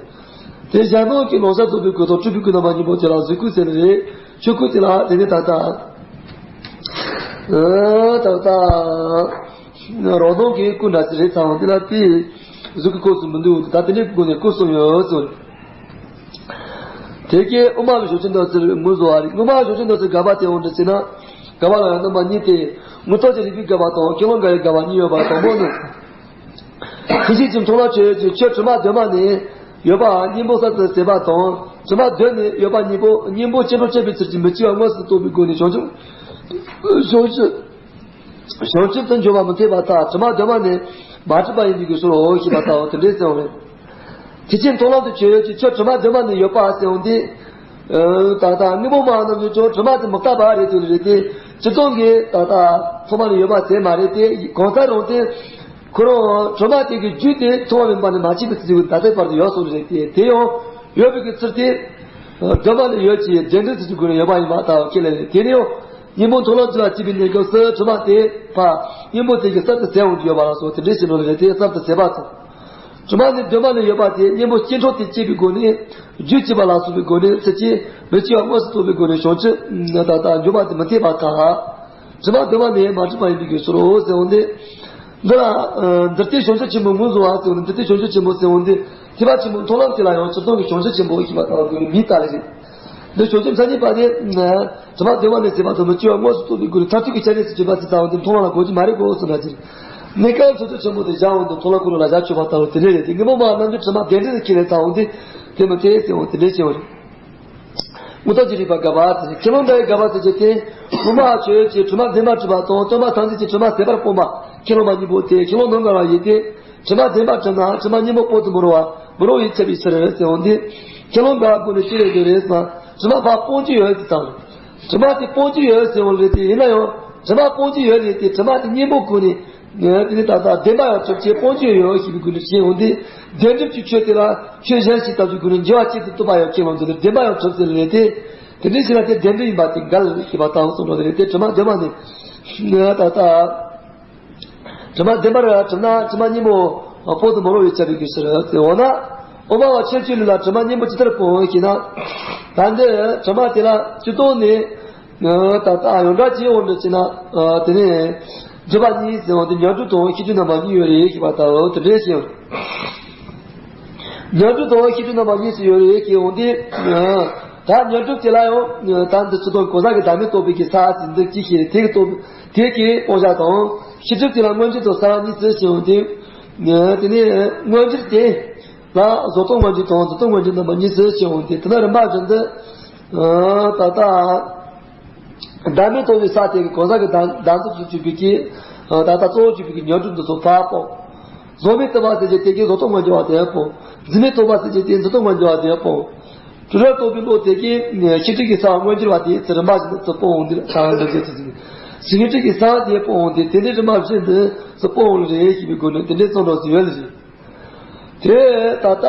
དེ་གཞན་དོན་གྱི་ལོག་ཤར་རྫོགས་པའི་སྐུ་དང་སྤྲུལ་པའི་སྐུ་རྣམ་པ་གཉིས་པོ་དེ་ལ་གཟུགས་སྐུ་ཟེར་ནི་རེད། ཆོས་སྐུ་དེ་ལ་དེ་ནས་ད་ལྟ། ད་ལྟ། རང་དོན་གྱི་སྐུ་འདྲ་ཞིག་རེད་ཚང་དེ་ལ་དེའི་གཟུགས་ཀྱི་སྐུ་གསུམ་མི་འདུག་ད་དེ་འདྲའི་སྒོ་ནས་སྐུ་གསུམ་ཡོད་ཟེར། དེ་གའི་དབུ་མ་གི་བྱང་ཆུབ་འདོད་ཚུལ་ངོས་བཟུང་བ་རེད། དབུ་མ་གི་བྱང་ཆུབ་འདོད་ཚུལ་དགག་པ་དེ་འོང་དུ་བྱས་ན། དགག་པ་ལ་ཡང་རྣམ་པ་གཉིས་ཏེ། མངོན་རྟོགས་ཀྱི་རིགས་པའི་དགག་པ་དང་ཀུན་སློང་འགལ་བའི་དགག་པ་གཉིས་ཡོད་པ། དང་པོ་ནི། ཐེག་ཆེན་གྱི་མཐོང་ལམ་ཆོས་ཀྱི་ཆོས་དྲི་མ་གདོད་མ་ནས་ཡོད་པ་གཉེན་པོ་གསར་དུ་ཟད་པ་དང་། དྲི་མ་གདོད་ནས་ཡོད་པ་གཉེན་པོ་གཉེན་པོ་སྐྱེ་འགྲོ་བཅད་པའི་ཚུལ་གྱིས་མི་སྐྱེ་བ་དངོས་སུ་རྟོགས་པའི་སྒོ་ནས་བྱང་ཆུབ། བྱང་ཆུབ། བྱང་ཆུབ་ཏུ་འགྱུར་བ་མི་འཐད་པར་ཐལ། དྲི་མ་གདོད་མ་ནས་མ་གྲུབ་པ་ཡིན་པའི་གི་ཕྱིར་རོ་ཞེས་པ་ལྟ་བུ་དེ་འདྲའི་གསལ་བ་རེད། ཐེག་ཆེན་མཐོང་ལམ་དུ་ཆོས་ཀྱི་ཆོས་དྲི་མ་གདོད་མ་ནས་ཡོད་པ་གསལ་བ་འདི། ད་ལྟ་དངོས་པོ་མ་རྣམས་ཀྱི་ཆོས་དྲི་མ་དེ་མི་རྟག་པ་རེད་དེ་རེད་དེ། སྤྱིར་བཏང་གི་ད་ལྟ་ཐོག་མ་ནས་ཡོད་པ་དེ་མ་རེད་དེ། གང་ཟག་རང་དེ་ཁོ་རང་དྲི་མ་དེ་གི་རྒྱུ་དེ་ཐོག་མ་མེད་པ་ནས་མ་སྐྱེས་པའི་ཚུལ་གྱི་ད་ལྟའི་བར་དུ་ཡོད་སོང་རེད་དེ། དེ་ཡང་ཡོད་པའི་གི་ཚུལ་དེ་གདོད་མ་ནས་ཡོད་ཀྱི་རྒྱུ་འབྲས་ཚུལ་གྱི་སྒོ་ནས་ཡོད་པ་ཡིན་པ་ལྟ་བུ་ཁས་ལེན་རེད། དེ་ནས་ཡང་། གཉེན་པོ་མཐོང་ལམ་གཅིག་ལ་སྐྱེས་པའི་གནས་སྐབས་སུ་དྲི་མ་དེ་ཕར་གཉེན་པོ་དེ་གིས་གསར་དུ་ཟད་འོང་རྒྱུ་ཡོད་པ་ལ་སོགས་དེ་འདྲའི་ཕྱིར་རོ་ལས་དེ་གསར་དུ་ཟད་པ་དང་། དྲི་མ་ནི་གདོད་མ་ནས་ཡོད་པ་དེ་གཉེན་པོ་སྐྱེ་འགྲོ་དེ་སྐྱེས་པའི་སྒོ་ནས་རྒྱུ་སྐྱེས་པ་ལ་སོགས་པའི་སྒོ་ནས་ཚུལ་གྱིས་མི་སྐྱེ་བ་དངོས་སུ་རྟོགས་པའི་སྒོ་ནས་བྱང་ཆུབ་ད་ལྟ་འགྱུར་བ་དེ་མི་འཐད་པར་ཐལ། དྲི་མ་གདོད་མ་ནས་མ་གྲུབ་པ་ཡིན་པའི་རྒྱུ་ཕྱིར་རོ་ཟེར་འོང་སྟེ། འདི་ལ། འདིར་ཏེ་བྱང་ཆུབ་ཆེན་པོ་ངོས་བཟུང་བ་ཟེར་འོང་སྟེ། འདིར་ཏེ་བྱང་ཆུབ་ཆེན་པོ་ཟེར་འོང་སྟེ། ཐེག་པ་ཆེན་པོའི་མཐོང་ལམ་དེ་ལ་ཡང་སྤྱིར་བཏང་གི་བྱང་ཆུབ་ཆེན་པོ་ཞེས་པ་ལྟ་བུ་གི་མིང་བཏགས་ལེ་རེད། འདི་བྱང་ཆུབ་མཚན་ཉིད་པ་དེ། དྲི་མ་གདོད་མ་ནས་ཟད་པ་དང་མི་སྐྱེ་བ་དངོས་སུ་རྟོགས་པའི་སྒོ་ནས་མཐར་ཐུག་གི་སྐྱབས་གནས་སུ་གྱུར་པ་ཟེར་ལྟ་བུ་འདི་མཐོང་ལམ་ལ་གོ་རྒྱུ་མ་རེད་གོ་གསུངས་པ་ཅིག་གནས་སྐབས་བྱང་ཆུབ་ཆེན་པོ་དེ་བཞག་འོང་དུས་མཐོང་ལམ་ཁོ་རང་ལ་བཞག་ཆོག་པ་ལྟ་བུ་དེ་འདྲ་རེད་དེ། དངོས་པོ་མ་རྣམས་ཀྱི་དྲི་མ་གདོན་འདྲེ་ལ་ཁས་ལེན་ལྟ་བུ་འདི་དེ་མི་འཐད་ཟེར་འོང་དེ་འདྲ་བྱས་པ་རེད། མངོན་རྟོགས་ཀྱི་རིགས་པ་དགག་པ་དེ་ཁས་བླངས་འགལ་བའི་དགག་པ་ཟེར་རྒྱུ་དེ། དབུ་མ་ཆོས་ཀྱི་དྲི་མ་བདེན་པར་གྲུབ་པ་དང་སྟོང་པ་ཐམས་ཅད་ཀྱི་དྲི་མ་ཟད་པར་སྤངས་པ་ཁས་བླངས་པ་གཉིས་པོ་དེ་ཁས་བླངས་ནང་འགལ་བ་ཡིན་ཏེ། དྲི་མ་བདེན་པར་གྲུབ་ན་དྲི་མ་གཉེན་པོ་སྤོང་དུ་མི་རུང་བ་མི་རུང་བས་ཁྱབ་པའི་ཕྱིར་ཟེར་འོང་དུས། ཁས་བླངས་འགལ་བ་ཀུན་ནས་ཅི་རེད་འདོད་རེད་ཟེར་ན། དྲི་མ་ཕར་སྤོང་རྒྱུ་ཡོད་དེ་དང་། དྲི་མ་དེ་སྤོང་རྒྱུ་ཡོད་ཟེར་འོང་རེད་དེ། ཡིན་ན་ཡང་དྲི་མ་སྤོང་རྒྱུ་ཡོད་རེད་དེ། དྲི་མ་དེ་གཉེན་པོ་ཀུན་ནས། དེ་ནི་ད་ལྟ་བདེན་པ་ཡང་གྲུབ་ཅེས་སྤོང་རྒྱུ་ཡོད་ཞེས་པའི་སྒོ་ནས་བཤད་འོང་དུས། བདེན་གྲུབ་ཀྱི་ཆོས་དེ་ལ་ཆོས་གཞན་ཞིག་ལྟ་བུའི་སྒོ་ནས་འགྱུར་བ་གཅིག་ཏུ་རྟོགས་པ་ཡང་ཁས་བླངས་འདུག་ནས་བདེན་པ་ཡང་གྲུབ་ཟེར་ལས་ཏེ། དེ་འདྲའི་ཕྱིར་ན་དེ་བདེན་གྲུབ་ཡིན་པ་དེ་འགལ་ཞེས་པ་དང་གསུངས་འགྲོ་དེ་རེད་དེ། དྲི་མ་བདེན་པ་ནི་ད་ལྟ། དྲི་མ་བདེན་པར་གྲུབ་ན་དྲི་མ་གཉེན་པོ་སྤོང་དུ་མི་རུང་བས་ཁྱབ་པའི་རྒྱུ་ཕྱིར་ཟེར་འོ་ན། དབུ་མ་བ་ཕྱིར་ཆོས་ལུགས་ལ་དྲི་མ་གཉེན་པོ་ཇི་ལྟར་སྤོང་ཞེ་ན། ད་འདི་དྲི་མ་དེ་ལ་སྤྱིར་བཏང་ནས། ད་ལྟ་ཡོངས་གྲགས་ཀྱི་དབང་དུ་བྱས་ན། དེ་ནས་སྒྲུབ་པ་གཉིས་ཟེར་བ་དེ་ཉོན་སྒྲིབ་དང་ཤེས་སྒྲིབ་རྣམ་པ་གཉིས་ཡོད་རེད་ཞེས་པ་ལྟ་བུ་དེ་འདྲའི་ཞིང་། ཉོན་སྒྲིབ་དང་ཤེས་སྒྲིབ་རྣམ་པ་གཉིས་སུ་ཡོད་རེད་ཞེས་འོང་དུས། ད་ཉོན་སྒྲིབ་དེ་ལ་ཡང་ད་འདི་ཚོ་དང་གང་ཟག་གི་བདག་མེད་རྟོགས་པའི་གི་ས་ཟེར་འདི་ཅི་ཞིག་རེད། དེ་གི་རྟོགས་དེ་གི་སྤོང་བྱ་དང་ཤེས་སྒྲིབ་དེ་ལ་མངོན་སྤྱོད་དང་གསལ་བ་གཉིས་ཚུལ་ཞེས་འོང་དེ། དེ་ནས་མངོན་སྤྱོད་དེ་ལ་བཟོ་ལྟ་མངོན་སྤྱོད་དང་བཟོ་ལྟ་མངོན་སྤྱོད་རྣམ་པ་གཉིས་ཚུལ་ཞེས་འོང་དེ། དེ་ན་རིམ་པ་བཞིན་དུ་ད་ལྟ། བདག་མེད་རྟོགས་པའི་ས་དེ་གི་གང་ཟག་གི་བདག་བདག་འཛིན་དུ་གྱུར་པའི་གི་ད་ལྟ་གཙོ་བོ་གྱུར་པའི་གི་ཉོན་སྒྲིབ་འདི་ཚོ་ཕར་སྤོང་། བཟོ་མེད་རྟོགས་པ་ཟེར་གྱི་དེ་གི་བཟོ་ལྟ་མངོན་གྱུར་བ་དེ་སྤོང་། འཛིན་མེད་རྟོགས་པ་ཟེར་གྱི་དེ་འཛིན་སྟངས་མངོན་གྱུར་བ་དེ་སྤོང་། སྤྲོས་བྲལ་རྟོགས་པའི་བློ་དེ་གི་ཤེས་སྒྲིབ་ཀྱི་གསལ་བ་མངོན་གྱུར་བ་དེ་ཚུར་རིམ་པ་བཞིན་དུ་ཚུར་སྤོང་འོང་དུས་ལ་ཚང་བའི་འདུ་བྱེད་ཚུལ་ཚུལ་ཤེས་སྒྲིབ་ཀྱི་གསལ་བ་དེ་སྤོང་འོང་དུས་དེ་འདྲའི་རིམ་པ་བཞིན་དུ་ཚུར་སྤོང་འོང་ལེ་རེད་ཞེས་པའི་སྒོ་ནས་དེ་འདྲའི་རྩོམ་སྒྲོག་ཚུལ་ཡོད་ལེ་རེད། དེ་ད་ལྟ་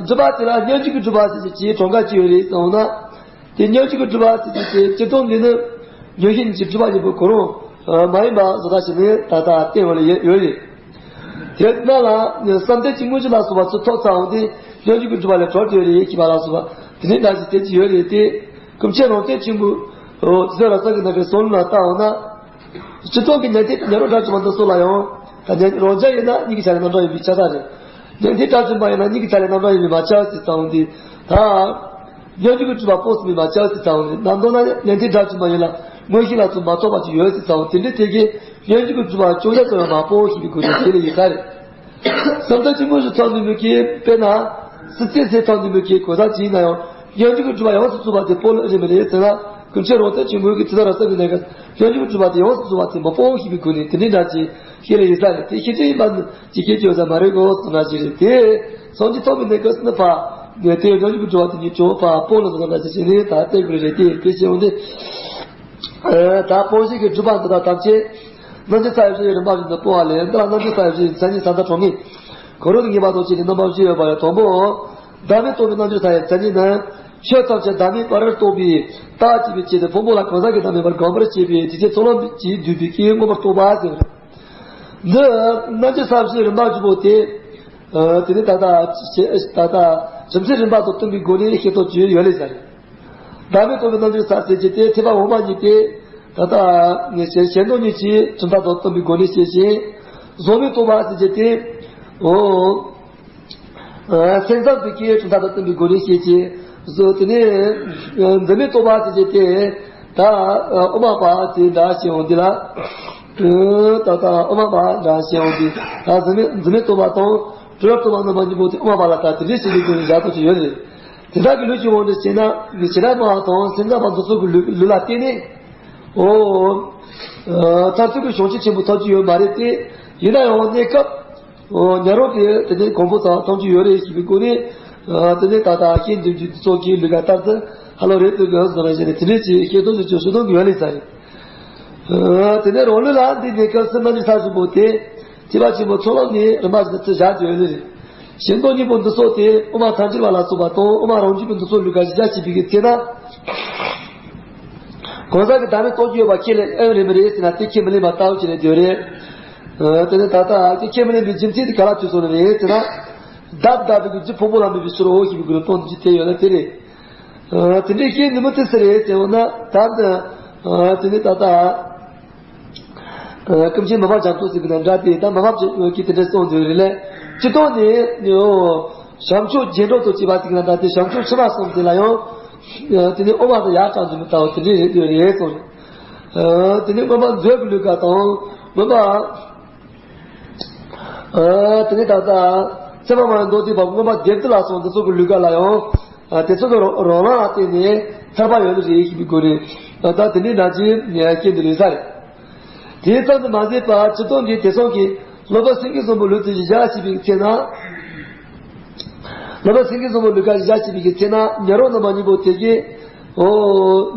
སྒྲིབ་པ་དེ་ལ་ཉོན་སྒྲིབ་ཀྱི་སྒྲིབ་པ་ཟེར་གྱི་གྲངས་ཀ་ཅི་ཡོད་རེད་ཟེར་ན། དེ་ཉོན་སྒྲིབ་ཀྱི་སྒྲིབ་པ་ཟེར་གྱི་དེ་སྤྱིར་བཏང་འདི་ནི་ཉོན་ཤེས་གཉིས་ཀྱི་སྒྲིབ་པ་གཉིས་པོ་གང་རུང་མ་ཡིན་པ་བཟོ་ལྟ་ཞིག་ནི་ད་ལྟ་བསྟན་འོང་ལེ་ཡོད་རེད། དེ་ན་ལ་བསམ་གཏན་གྱི་དངོས་གཞི་ལ་སོགས་པ་ཚུར་ཐོབ་ཚར་འོང་དུས་ཉོན་སྒྲིབ་ཀྱི་སྒྲིབ་པ་ལས་གྲོལ་ཏེ་ཡོད་རེད་ཞེས་པ་ལ་སོགས་པ་དེ་ནི་འདྲ་ཞིག་དེ་ཅི་ཡོད་རེད་དེ། ཀུན་མཁྱེན་རོང་སྟོན་ཆེན་པོས་དེ་ཚོ་ར་ས་གི་ནང་གི་གསུང་ལ་བལྟ་འོང་ན། སྤྱིར་བཏང་གི་ཉན་ཐོས་ཉན་རང་དགྲ་བཅོམ་པ་འདི་ཚོ་ལ་ཡང་ད་ཉན་རང་རྒྱལ་ཡིན་ན་གཉིས་ཀྱི་ཆ་ལས་རྣམ་གྲངས་ཡིན་པའི་ཆ་ཚ་རེད། ཉན་ཐོས་དགྲ་བཅོམ་པ་ཡིན་ན་གཉིས་ཀྱི་ཆ་ལས་རྣམ་གྲངས་ཡིན་པའི་མ་ཆགས་ཟེར་ཙང་འདི། ད་ཉོན་སྒྲིབ་ཀྱི་སྒྲིབ་པ་སྤོང་ཟིན་པའི་མ་ཆགས་ཟེར་ཙང་འདི་ནམ་མདོ་ན་ཉན་ཐོས་དགྲ་བཅོམ་པ་ཡིན་ལ་མངོན་ཤེས་ལ་ཚུར་མ་རྟོགས་པ་ཅིག་ཡོད་ཟེར་ཙང་དེ་འདྲའི་ཐད་ཀྱི་ཉོན་སྒྲིབ་ཀྱི་སྒྲིབ་པ་ཅུང་ཟད་ཙམ་ཡང་མ་སྤོང་ཞེས་པའི་སྒོ་ནས་དེ་ལ་ཡིན་ས་རེད། བསམ་གཏན་གྱི་དངོས་གཞི་ཐོབ་ནུས་མི་གིས་དཔེར་ན། སྲིད་རྩེ་ཟེར་ཐོབ་ནུས་མི་གིས་གོ་ས་ཅི་ཡིན་ན་ཡང་ཉོན་སྒྲིབ་ཀྱི་སྒྲིབ་པ་ཡོངས་སུ་རྫོགས་པ་དེ་སྤོང་ལེ་རེད་མི་རེད་ཟེར་ན། ཀུན་མཁྱེན་རོང་སྟོན་ཆེན་པོ་གིས་ཇི་ལྟར་ར་ས་གི་གནས་སྐབས་ཉོན་སྒྲིབ་ཀྱི་སྒྲིབ་པ་དེ་ཡོངས་སུ་རྫོགས་པ་དེ་མི་སྤོང་ཞེས་པའི་སྒོ་ནས་དེ་འདྲའི་འདྲ་ཅིག་ཤེས་ལེ་ཡིན་ས་རེད། དེ་ཤེས་ཅན་ཡིན་པ་ནི་ཇི་སྐད་བརྗོད་ས་མ་རེད་གོ་ཟེར་ན་ཞིག་རེད་དེ། སངས་རྒྱས་ཐོབ་པའི་གནས་སྐབས་སུ་ནི་ཕ། དེ་ཉོན་སྒྲིབ་ཀྱི་སྒྲིབ་པ་དེ་ཉིད་ཀྱང་ཕ་སྤོང་ལ་སོགས་པ་འདྲ་ཅིག་བྱས་ནས་ད་བསྟན་དགོས་རེད་དེ་དེ་བྱས་འོང་དུས། ད་སྤོང་བྱེད་ཀྱི་སྒྲིབ་པ་འདི་དག་ཐམས་ཅད་རྣལ་འབྱོར་ས་ཡི་བཞི་ཡི་རིམ་པ་བཞིན་དུ་སྤོང་བ་ལས། འདི་ལ་རྣལ་འབྱོར་ས་ཡི་བཞི་ཡི་མཚན་ཉིད་ས་མཐའ་གྲངས་ངེས་གང་རུང་དུ་ངེས་པ་དང་བཅས་ཏེ་རྣམ་པ་བཞི་ཡོད་པ་ལས། དང་པོ། བདག་མེད་རྟོགས་པའི་རྣལ་འབྱོར་ས་ཡི་མཚན་ཉིད་ནི། ཆོས་ཐམས་ཅད་བདག་མེད་པར་རྟོགས་པའི་རྟགས་བྱས་པའི་ཆེད་དུ་ཕུང་པོ་ལ་གང་ཟག་གི་བདག་མེད་པར་བསྒོམ་པར་བྱེད་པའི་དེ་ཅན་ཚོགས་ལམ་གྱིས་བསྡུས་པའི་སྐད་མངོན་པར་རྟོགས་པ་ཟེར། འདི་རྣལ་འབྱོར་ས་བཞི་རིམ་པ་བཞི་པོ་དེ། དེ་ནི་ད་ལྟ་ད་ལྟ་རིམ་བྱེད་རིམ་པ་དང་བསྟུན་པའི་སྒོ་ནས་ཤེས་རྟོགས་བྱས་ཡོད་ལེ་ཟེར། བདག་མེད་རྟོགས་པའི་རྣལ་འབྱོར་ས་ཟེར་གྱི་དེ་ཐེག་པ་འོག་མ་གཉིས་ཏེ། ད་ལྟ་ཞེན་ལྡན་གཉིས་ཀྱིས་གྲུབ་མཐའ་དང་བསྟུན་པའི་སྒོ་ནས་བཤད་ཅིང་། བཟོ་མེད་རྟོགས་པ་ཟེར་གྱི་དེ། འོ། སེམས་ཙམ་དུ་སྐྱེས་གྲུབ་མཐའ་དང་བསྟུན་པའི་སྒོ་ནས་བཤད་ཅིང་། བཟོ་དེ་ནས་འཛིན་མེད་རྟོགས་པ་ཟེར་གྱི་དེ། ད་དབུ་མ་པ་དེ་འདྲ་བཤད་འོང་དུས་ལ། ད་ལྟ་དབུ་མ་པ་འདྲ་བཤད་འོང་དུས་ད་འཛིན་མེད་འཛིན་མེད་རྟོགས་པ་དང་སྤྲོས་བྲལ་རྟོགས་པ་རྣམ་པ་གཉིས་པོ་དེ་དབུ་མ་པ་ལ་ད་དེ་འདྲའི་བཤད་པའི་སྒོ་ནས་བཞག་ཐུབ་ཀྱི་ཡོད་རེད། དེ་དག་གི་ལུགས་ཀྱི་དབང་དུ་བྱས་ན་ནི་བྱེ་བྲག་སྨྲ་བ་དང་སེམས་ཙམ་པ་འདི་ཚོ་གི་ལུགས་ལུགས་ལ་བརྟེན་ནས། འོ། མཐར་ཐུག་གི་བྱང་ཆུབ་ཆེན་པོ་ཐོབ་ཀྱི་ཡོད་མ་རེད་དེ། ཡིན་ན་ཡང་གནས་སྐབས། འོ། ཉན་རང་དེ་དེ་ནས་གོང་འཕེལ་ཙམ་གཏོང་རྒྱུ་ཡོད་རེད་ཞེས་པའི་སྒོ་ནས། ཨ། དེ་ནས་ད་ལྟ་རྐྱེན་འཛིན་རྒྱུ་འདི་ཚོ་གི་ལུགས་ཀ་ལྟར་དུ་ཧ་ལོ་རེད་འདུག་གི་བཟོ་ན་བྱས་ནས་དེ་འདྲས་ཀྱི་བཤད་སྟངས་ཀྱི་ཅོ་སུ་གཏོང་གི་ཡོད་ལེ་ས་རེད། ཨ། དེ་ནས་རང་ལུགས་ལ་འདི་གནས་སྐབས་སུ་རྣམ་འགྱུར་ས་བཞི་པོ་དེ་ཐེག་པ་ཆེན་པོ་ཚོགས་ལམ་ནས་རིམ་པ་བཞིན་དུ་བཞག་ཡོད་ལེ་རེད། ཞེན་ལྡན་གཉིས་པོ་འདི་ཚོ་དེ་དབུ་མ་ཐལ་འགྱུར་བ་ལ་སོགས་པ་དང་དབུ་མ་རང་རྒྱུད་པའི་འདི་ཚོ་ལུགས་ཀ་གཞི་བཞག་བྱས་པའི་གི་ཚེ་ན། གང་ཟག་གི་བདག་མེད་རྟོགས་ཀྱི་ཡོད་པ་ཁས་ལེན་ཨེ་རེད་མི་རེད་ཟེར་ན་དེ་ཁས་མི་ལེན་པ་ལྟ་བུ་ཅིག་རེད་འདོད་རེད། ཨ། དེ་ནས་ད་ལྟ་དེ་ཁས་མི་ལེན་པའི་རྒྱུ་མཚན་དེ་ག་ལ་ཐུག་སོང་ནི་རེད་ཟེར་ན། བདག་བདག་པོའི་རྒྱུ་ཕུང་པོ་ལ་དམིགས་པའི་ཕྱིར་རོ་ཞེས་པའི་སྐོར་ནས་སྟོན་རྒྱུ་དེ་ཡོད་ན་དེ་རེད། ཨ། དེ་འདྲའི་ཤེས་ནུས་མི་དེ་སུ་རེད་ཟེར་བ་ན་ད་ནི། ཨ། དེ་ནི་ད་ལྟ། ཨ། ཀུན་མཁྱེན་མི་ཕམ་རྒྱ་མཚོ་ཟེར་གི་ན་འདྲ་དེ་ད་མི་ཕམ་གྱི་དེ་འདྲ་གསུངས་འདུག་རེད་ལས། སྤྱིར་བཏང་ནས་ནི། འོ། བྱམས་ཆོས་རྗེས་འགྲོ་དང་བཅས་པ་ཟེར་གི་ན་འདྲ་དེ་བྱམས་ཆོས་ཕྱི་མ་གསུམ་དེ་ལ་ཡང་། ཨ། དེ་ནི་དབུ་མ་དང་ཡར་དྲངས་རྒྱུ་མི་ལྟ་བུ་དེ་འདྲའི་རེད་འདོད་རེད་གསུངས། ཨ། དེ་ནི་མངོན་པ་མཛོད་ཀྱི་ལུགས་ཀ་དང་མངོན་པ། ཨ། དེ་ནས་ད་ལྟ་ཚད་མ་མ་ཡིན་མདོ་སྡེ་པ་མངོན་པ་སྡེ་བདུན་ལ་སོགས་འདི་ཚོ་གི་ལུགས་ཀ་ལ་ཡང་། ཨ། དེ་ཚོ་གི་རང་རང་རང་ལ་བརྟེན་ནས་ཐར་པ་ཡོད་ནི་རེད་ཞེས་པའི་སྒོ་ནས་ད་ལྟ་དེ་འདྲའི་ནང་བཞིན་སྐྱེ་འདི་རེད་ས་རེད། དེ་ཙམ་དུ་མ་ཟད་པར་སྤྱིར་བཏང་གི་དེང་སང་གི་སློབ་དཔོན་སེང་གེ་བཟང་པོའི་ལུགས་དེ་བཞག་ཞེས་པའི་ཚེ་ན། སློབ་དཔོན་སེང་གེ་བཟང་པོའི་ལུགས་ཀ་བཞག་ཞེས་པའི་ཚེ་ན་ཉན་རང་རྣམ་པ་གཉིས་པོ་དེ་གའི། འོ།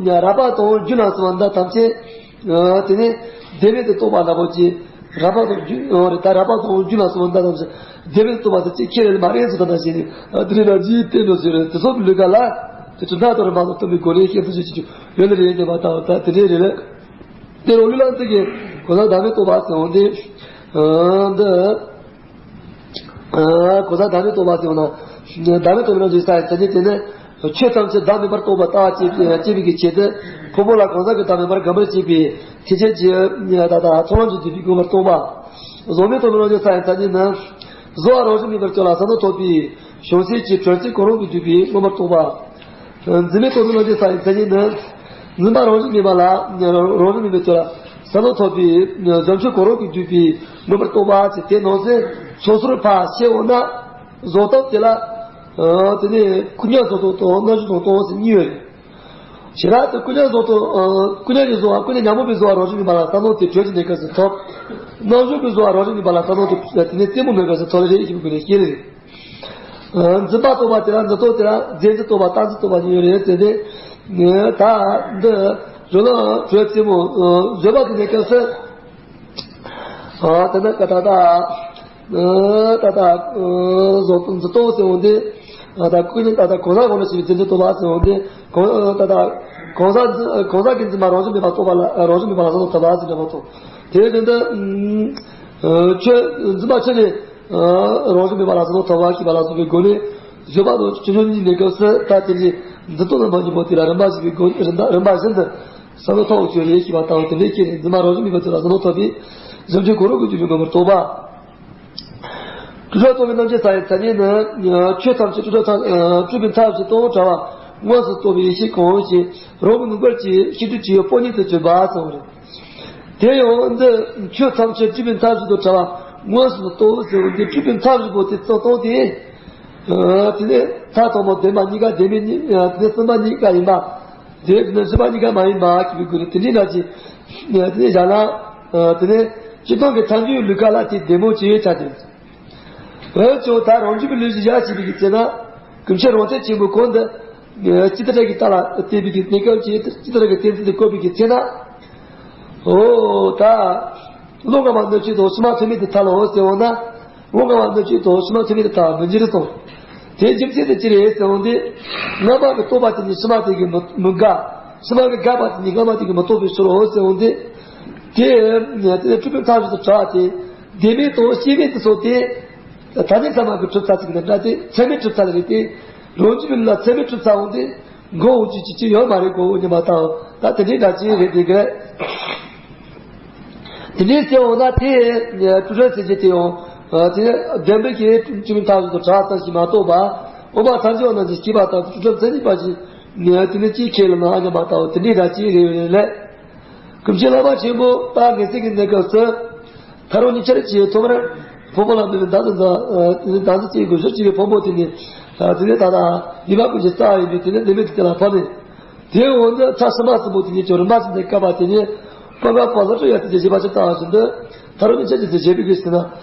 རབ་པ་དང་རྒྱུད་ལ་སོགས་པ་འདི་ཐམས་ཅད། ཨ། དེ་ནས་བདེན་མེད་དུ་རྟོགས་པ་འདྲ་པོ་ཅིག་རབ་པ་དང་རྒྱུད། འོ་རེད། ད་རབ་པ་དང་རྒྱུད་ལ་སོགས་པ་འདི་ཐམས་ཅད་བདེན་མེད་དུ་རྟོགས་པ་དེ་ཅིག་ཁས་ལེན་མ་རེད་ཟེར་ད་ན་ཞེས་ནས། ཨ། དེ་རིང་ན་ཇིའི་བསྟན་འགྲོ་ཟེར་རེད། དེ་ཚོ་གི་ལུགས་ཀ་ལ་དེ་གྲུབ་མཐའ་དང་རིམ་པ་དང་བསྟུན་པའི་སྒོ་ནས་བཤད་ཚུལ་བྱེད་རྒྱུ་ཡོད་ནི་རེད་སྙམ་པ་དང་། ད་དེ་འདྲའི་རེད་ལ། དེ་རང་ལུགས་ལ་འདི་གི་གོ་ས་བདག་མེད་རྟོགས་པ་ཟེར་འོང་དེ། ཨ། འདི། ཨ། གོ་ས་བདག་མེད་རྟོགས་པ་ཟེར་བ་ན། བདག་མེད་རྟོགས་པའི་རྣལ་འབྱོར་ས་ཡི་མཚན་ཉིད་དེ་ནི། ཆོས་ཐམས་ཅད་བདག་མེད་པར་རྟོགས་པ་ལྟ་བ་སྐྱེ་སྐྱེ་བའི་གི་ཆེད་དུ། ཕུང་པོ་ལ་གང་ཟག་གི་བདག་མེད་པར་བསྒོམ་པར་བྱེད་པའི་ཐེག་ཆེན་གྱི་ད་ལྟ་ཚོགས་ལམ་གྱིས་བསྡུས་པའི་མངོན་པར་རྟོགས་པ། བཟོ་མེད་རྟོགས་པའི་རྣལ་འབྱོར་ས་ཡི་མཚན་ཉིད་ནི། བཟོ་བ་རང་བཞིན་མེད་པར་སྐྱོ་ལ་བསམ་གཏན་ཐོབ་པའི་བྱང་སེམས་ཀྱི་དྲན་རྩེ་གང་རུང་གིས་བསྡུས་པའི་མངོན་པར་རྟོགས་པ། འཛིན་མེད་རྟོགས་ལྡན་རྣམ་མཁྱེན་ས་ཡི་མཚན་ཉིད་ནི། འཛིན་པ་རང་བཞིན་མེད་པ་ལ་རང་བཞིན་མེད་པའི་དོན་ལ་བསམ་བློ་ཐོབ་པའི་བཟོ་ཆོས་གོ་རིམ་གྱིས་བསྡུས་པའི་མངོན་པར་རྟོགས་པ་ཅེས་དེ་ནང་གསེས་སོ་སོར་ཕར་ཕྱེ་འོང་ན། བཟོ་ལྟ་དེ་ལ། དེ་ནས་སྐུ་མཉམ་བཟོ་ལྟ་དང་རྣམ་བཞག་བཟོ་ལྟ་ཟེར་གཉིས་ཡོད་རེད། བྱས་ན་དེ་སྐུ་མཉམ་བཟོ་ལྟ། སྐུ་མཉམ་གྱི་བཟོ་བ། སྐུ་མཉམ་ཉམས་པའི་བཟོ་བ་རང་བཞིན་མེད་པ་ལ་བསམ་བློ་དེ་དྲོད་ཀྱི་གནས་སྐབས་སུ་ཐོབ། རྣམ་བཞག་གི་བཟོ་བ་རང་བཞིན་མེད་པ་ལ་བསམ་བློ་དེ་དེ་ནས་རྩེད་མོའི་གནས་སྐབས་སུ་ཐོབ་ལེ་རེད་ཞེས་པའི་སྒོ་ནས་བཤད་ལེ་རེད། འཛིན་པ་རྟོགས་པ་དེ་ལ་འཛིན་རྟོག་དེ་ལ་རྫས་འཛིན་རྟོགས་པ་རྟགས་འཛིན་རྟོགས་པ་གཉིས་ཡོད་རེད་ཟེར་ཏེ། ད་འདི་རོ་ལ་དྲོད་རྩེད་མོ་བཟོད་པ་གི་གནས་སྐབས་སུ། ད་ནི་ད་ད་ད་ད་བཟོ་འཛིན་རྟོག་ཟེར་འོང་དེ། ད་ཀུན་ནས་ད་ད་གང་ཟག་གང་ལ་ཞིག་རྫས་འཛིན་རྟོགས་པ་ཟེར་འོང་དེ། གང་ད་ད་གང་ཟག་འཛིན་གང་ཟག་གི་འཛིན་པ་རང་བཞིན་མེད་པ་རྟོགས་པ་ལ་རང་བཞིན་མེད་པ་ལ་བསམ་བློ་ཐོབ་པ་ཟེར་འདྲ་པོ་དང་། དེ་བཞིན་དུ་ཆོས་འཛིན་པ་ཆོས་ནི། རང་བཞིན་མེད་པ་ལ་བསམ་བློ་ཐོབ་པ་ཞེས་པ་ལ་སོགས་པའི་སྒོ་ནས་བཟོད་པ་དང་ཆོས་ཉིད་གཉིས་གནས་སྐབས་སུ་ད་དེ་ནི་འཛིན་རྟོག་རྣམ་པ་གཉིས་པོ་དེ་ལ་རིམ་པ་བཞིན་གྱི་སྒོ་རིམ་པ་རིམ་པ་བཞིན་དུ་བསམ་བློ་ཐོབ་ཆོག་རེད་ཞེས་པ་དང་། དེ་འདྲའི་སྐད་ནས་འཛིན་པ་རང་བཞིན་མེད་པའི་དོན་ལ་བསམ་བློ་ཐོབ་པས་བཟོ་ཆོས་གོ་རིམ་གྱིས་བསྡུས་པའི་མངོན་པར་རྟོགས་པ། སྤྲོས་བྲལ་རྟོགས་པའི་རྣམ་མཁྱེན་ས་ཡི་མཚན་ཉིད་ནི། ཆོས་ཐམས་ཅད་སྤྲོས་བྲལ་ཐམས་སྤྲོས་པའི་མཐའ་བཞི་དང་བྲལ་བ་མངོན་སུམ་རྟོགས་པའི་ཡེ་ཤེས་གང་ཞིག་རང་གི་ངོ་བོར་གྱུར་ཅིག་ཤེས་སྒྲིབ་ཀྱི་སྤོང་གཉེན་དུ་གྱུར་པ་གསུངས་པ་རེད། དེ་ཡང་འདི་ཆོས་ཐམས་ཅད་སྤྲོས་པའི་མཐའ་བཞི་དང་བྲལ་བ་མངོན་སུམ་རྟོགས་ཟེར་བ་འདི་སྤྲོས་པའི་མཐའ་བཞི་པོ་དེ་ཚོ་སྟོང་སྟེ། དེ་ནས་མཐའ་དང་པོ་བདེན་པ་གཉིས་ཀ་བདེན་མེད་གཉིས། དེ་ནས་གསུམ་པ་གཉིས་ཀ་ཡིན་པ། དེ་ནས་གསུམ་པ་གཉིས་ཀ་མ་ཡིན་པ་ཞེས་པའི་སྒོ་ནས་དེ་འདྲའི་རྣམ་གྱིས། དེ་ནས་བཞག་ན། དེ་ནས་སྤྱིར་བཏང་གི་ཐལ་འགྱུར་ལུགས་ཀ་ལ་དེ་བདེན་པོ་ཅི་ཡོད་ཆ་དེ། འོན་ཀྱང་ད་རང་རྒྱུད་པའི་ལུགས་ཀྱི་ཡ་ཞེས་པའི་གི་ཚེ་ན། ཀུན་མཁྱེན་རང་སྟོབས་ཆེན་པོ་གོང་དུ། ཅི་ལྟར་གྱི་རྟགས་ལ་བལྟས་པའི་གི་གནས་སྐབས་ཀྱི་ཅི་ལྟར་གྱི་གཏན་ཚིགས་དེ་བཀོད་པའི་གི་ཚེ་ན། འོ་ད། བློ་སྔ་མ་སྣོད་བཅུད་དང་ཕྱི་མ་ཐོགས་མེད་དུ་ཐལ་ལོ་ཟེར་འོང་ན། བློ་སྔ་མ་སྣོད་བཅུད་དང་ཕྱི་མ་ཐོགས་མེད་དུ་ཐལ་བ་མི་འགྱུར་གསུངས། དེའི་རྒྱུ་མཚན་དེ་ཅི་རེད་ཟེར་འོང་དུས། སྔ་མ་གི་རྟོགས་པ་དེ་ནི་ཕྱི་མ་དེ་གིས་མི་མི་འགག་ཕྱི་མ་གི་འགག་པ་དེ་ནི་སྔ་མ་དེ་གིས་མི་རྟོགས་པའི་ཕྱིར་རོ་ཟེར་འོང་དུས། དེ་དེ་ནི་སྤྲོས་པའི་མཐའ་བཞི་དང་བྲལ་བ་དེ། བདེན་མེད་དང་སྐྱེ་མེད་དུ་སོང་སྟེ། ད་ནི་ཚད་མ་གི་གྲུབ་མཐའ་ཅིག་ནི་འདྲ་སྟེ་ཚད་མའི་གྲུབ་མཐའ་ལ་རེད་དེ། རང་རྒྱུད་ལ་ཚད་མའི་གྲུབ་མཐའ་འོང་སྟེ། མགོ་འོང་ཅི་ཅི་ཅི་ཡོད་མ་རེད་གོ་ཉི་མ་ལྟ་བུ་ད་དེ་འདྲའི་འདྲ་ཅི་རེད་དེ་གི། དེ་འདྲའི་ཟེར་འོང་ན་དེ། སྤྲོས་བྲལ་ཟེར་རྒྱུ་དེ་ཡང་། དེ་ནི་བདེན་པའི་གི་སྤྲོས་པའི་མཐའ་བཞི་དང་བྲལ་བ་ཙམ་ཞིག་མ་གཏོགས་པ། འོག་མ་ཐལ་འགྱུར་བ་རྣམས་ཀྱིས་བསྐྱེད་པ་ལྟར་དུ་སྤྲོས་བྲལ་མཚན་ཉིད་པ་ཞིག་དེ་ནི་ཅིའི་ཁས་ལེན་ན་ཉི་མ་ལྟ་བུ་དེ་འདྲའི་འདྲ་ཅི་རེད་ལས། ཀུན་མཁྱེན་བླ་མ་ཆེན་པོ་ད་ངེས་ཚིག་གི་གནས་སྐབས་སུ། ཐར་པ་ཉིད་ཆར་གྱི་ཐོག་མར། ཕུང་པོ་ལ་མི་མི་འདའ་འདའ་འདའ་འདའ་འདའ་ཅིག་གི་ཞུ་ཅིག་གི་ཕུང་པོ་དེ་ནི། དེ་ནི་ད་ལྟ་ཉི་མ་ཀུན་གྱི་རྩ་བ་ཡིན་པས་དེ་ནི་ནད་མེད་དུ་དེ་ལ་ཕབ་ནས། དེའི་འོག་ཏུ་ཚ་ཕྱི་མ་གསུམ་པོ་དེ་ཉིད་ཀྱང་རིམ་པ་བཞིན་དུ་བཀབ་པ་དེ་ཉིད། སྤངས་པ་པ་ལ་སྤྲོ་ཡ་དེ་བཞེད་པ་ཅི་ལྟ་བ་བཞིན་དུ། ཐར་པ་ཉིད་ཆར་གྱི་ཚེ་བཞེད་པའི་དུས་སུ་ན།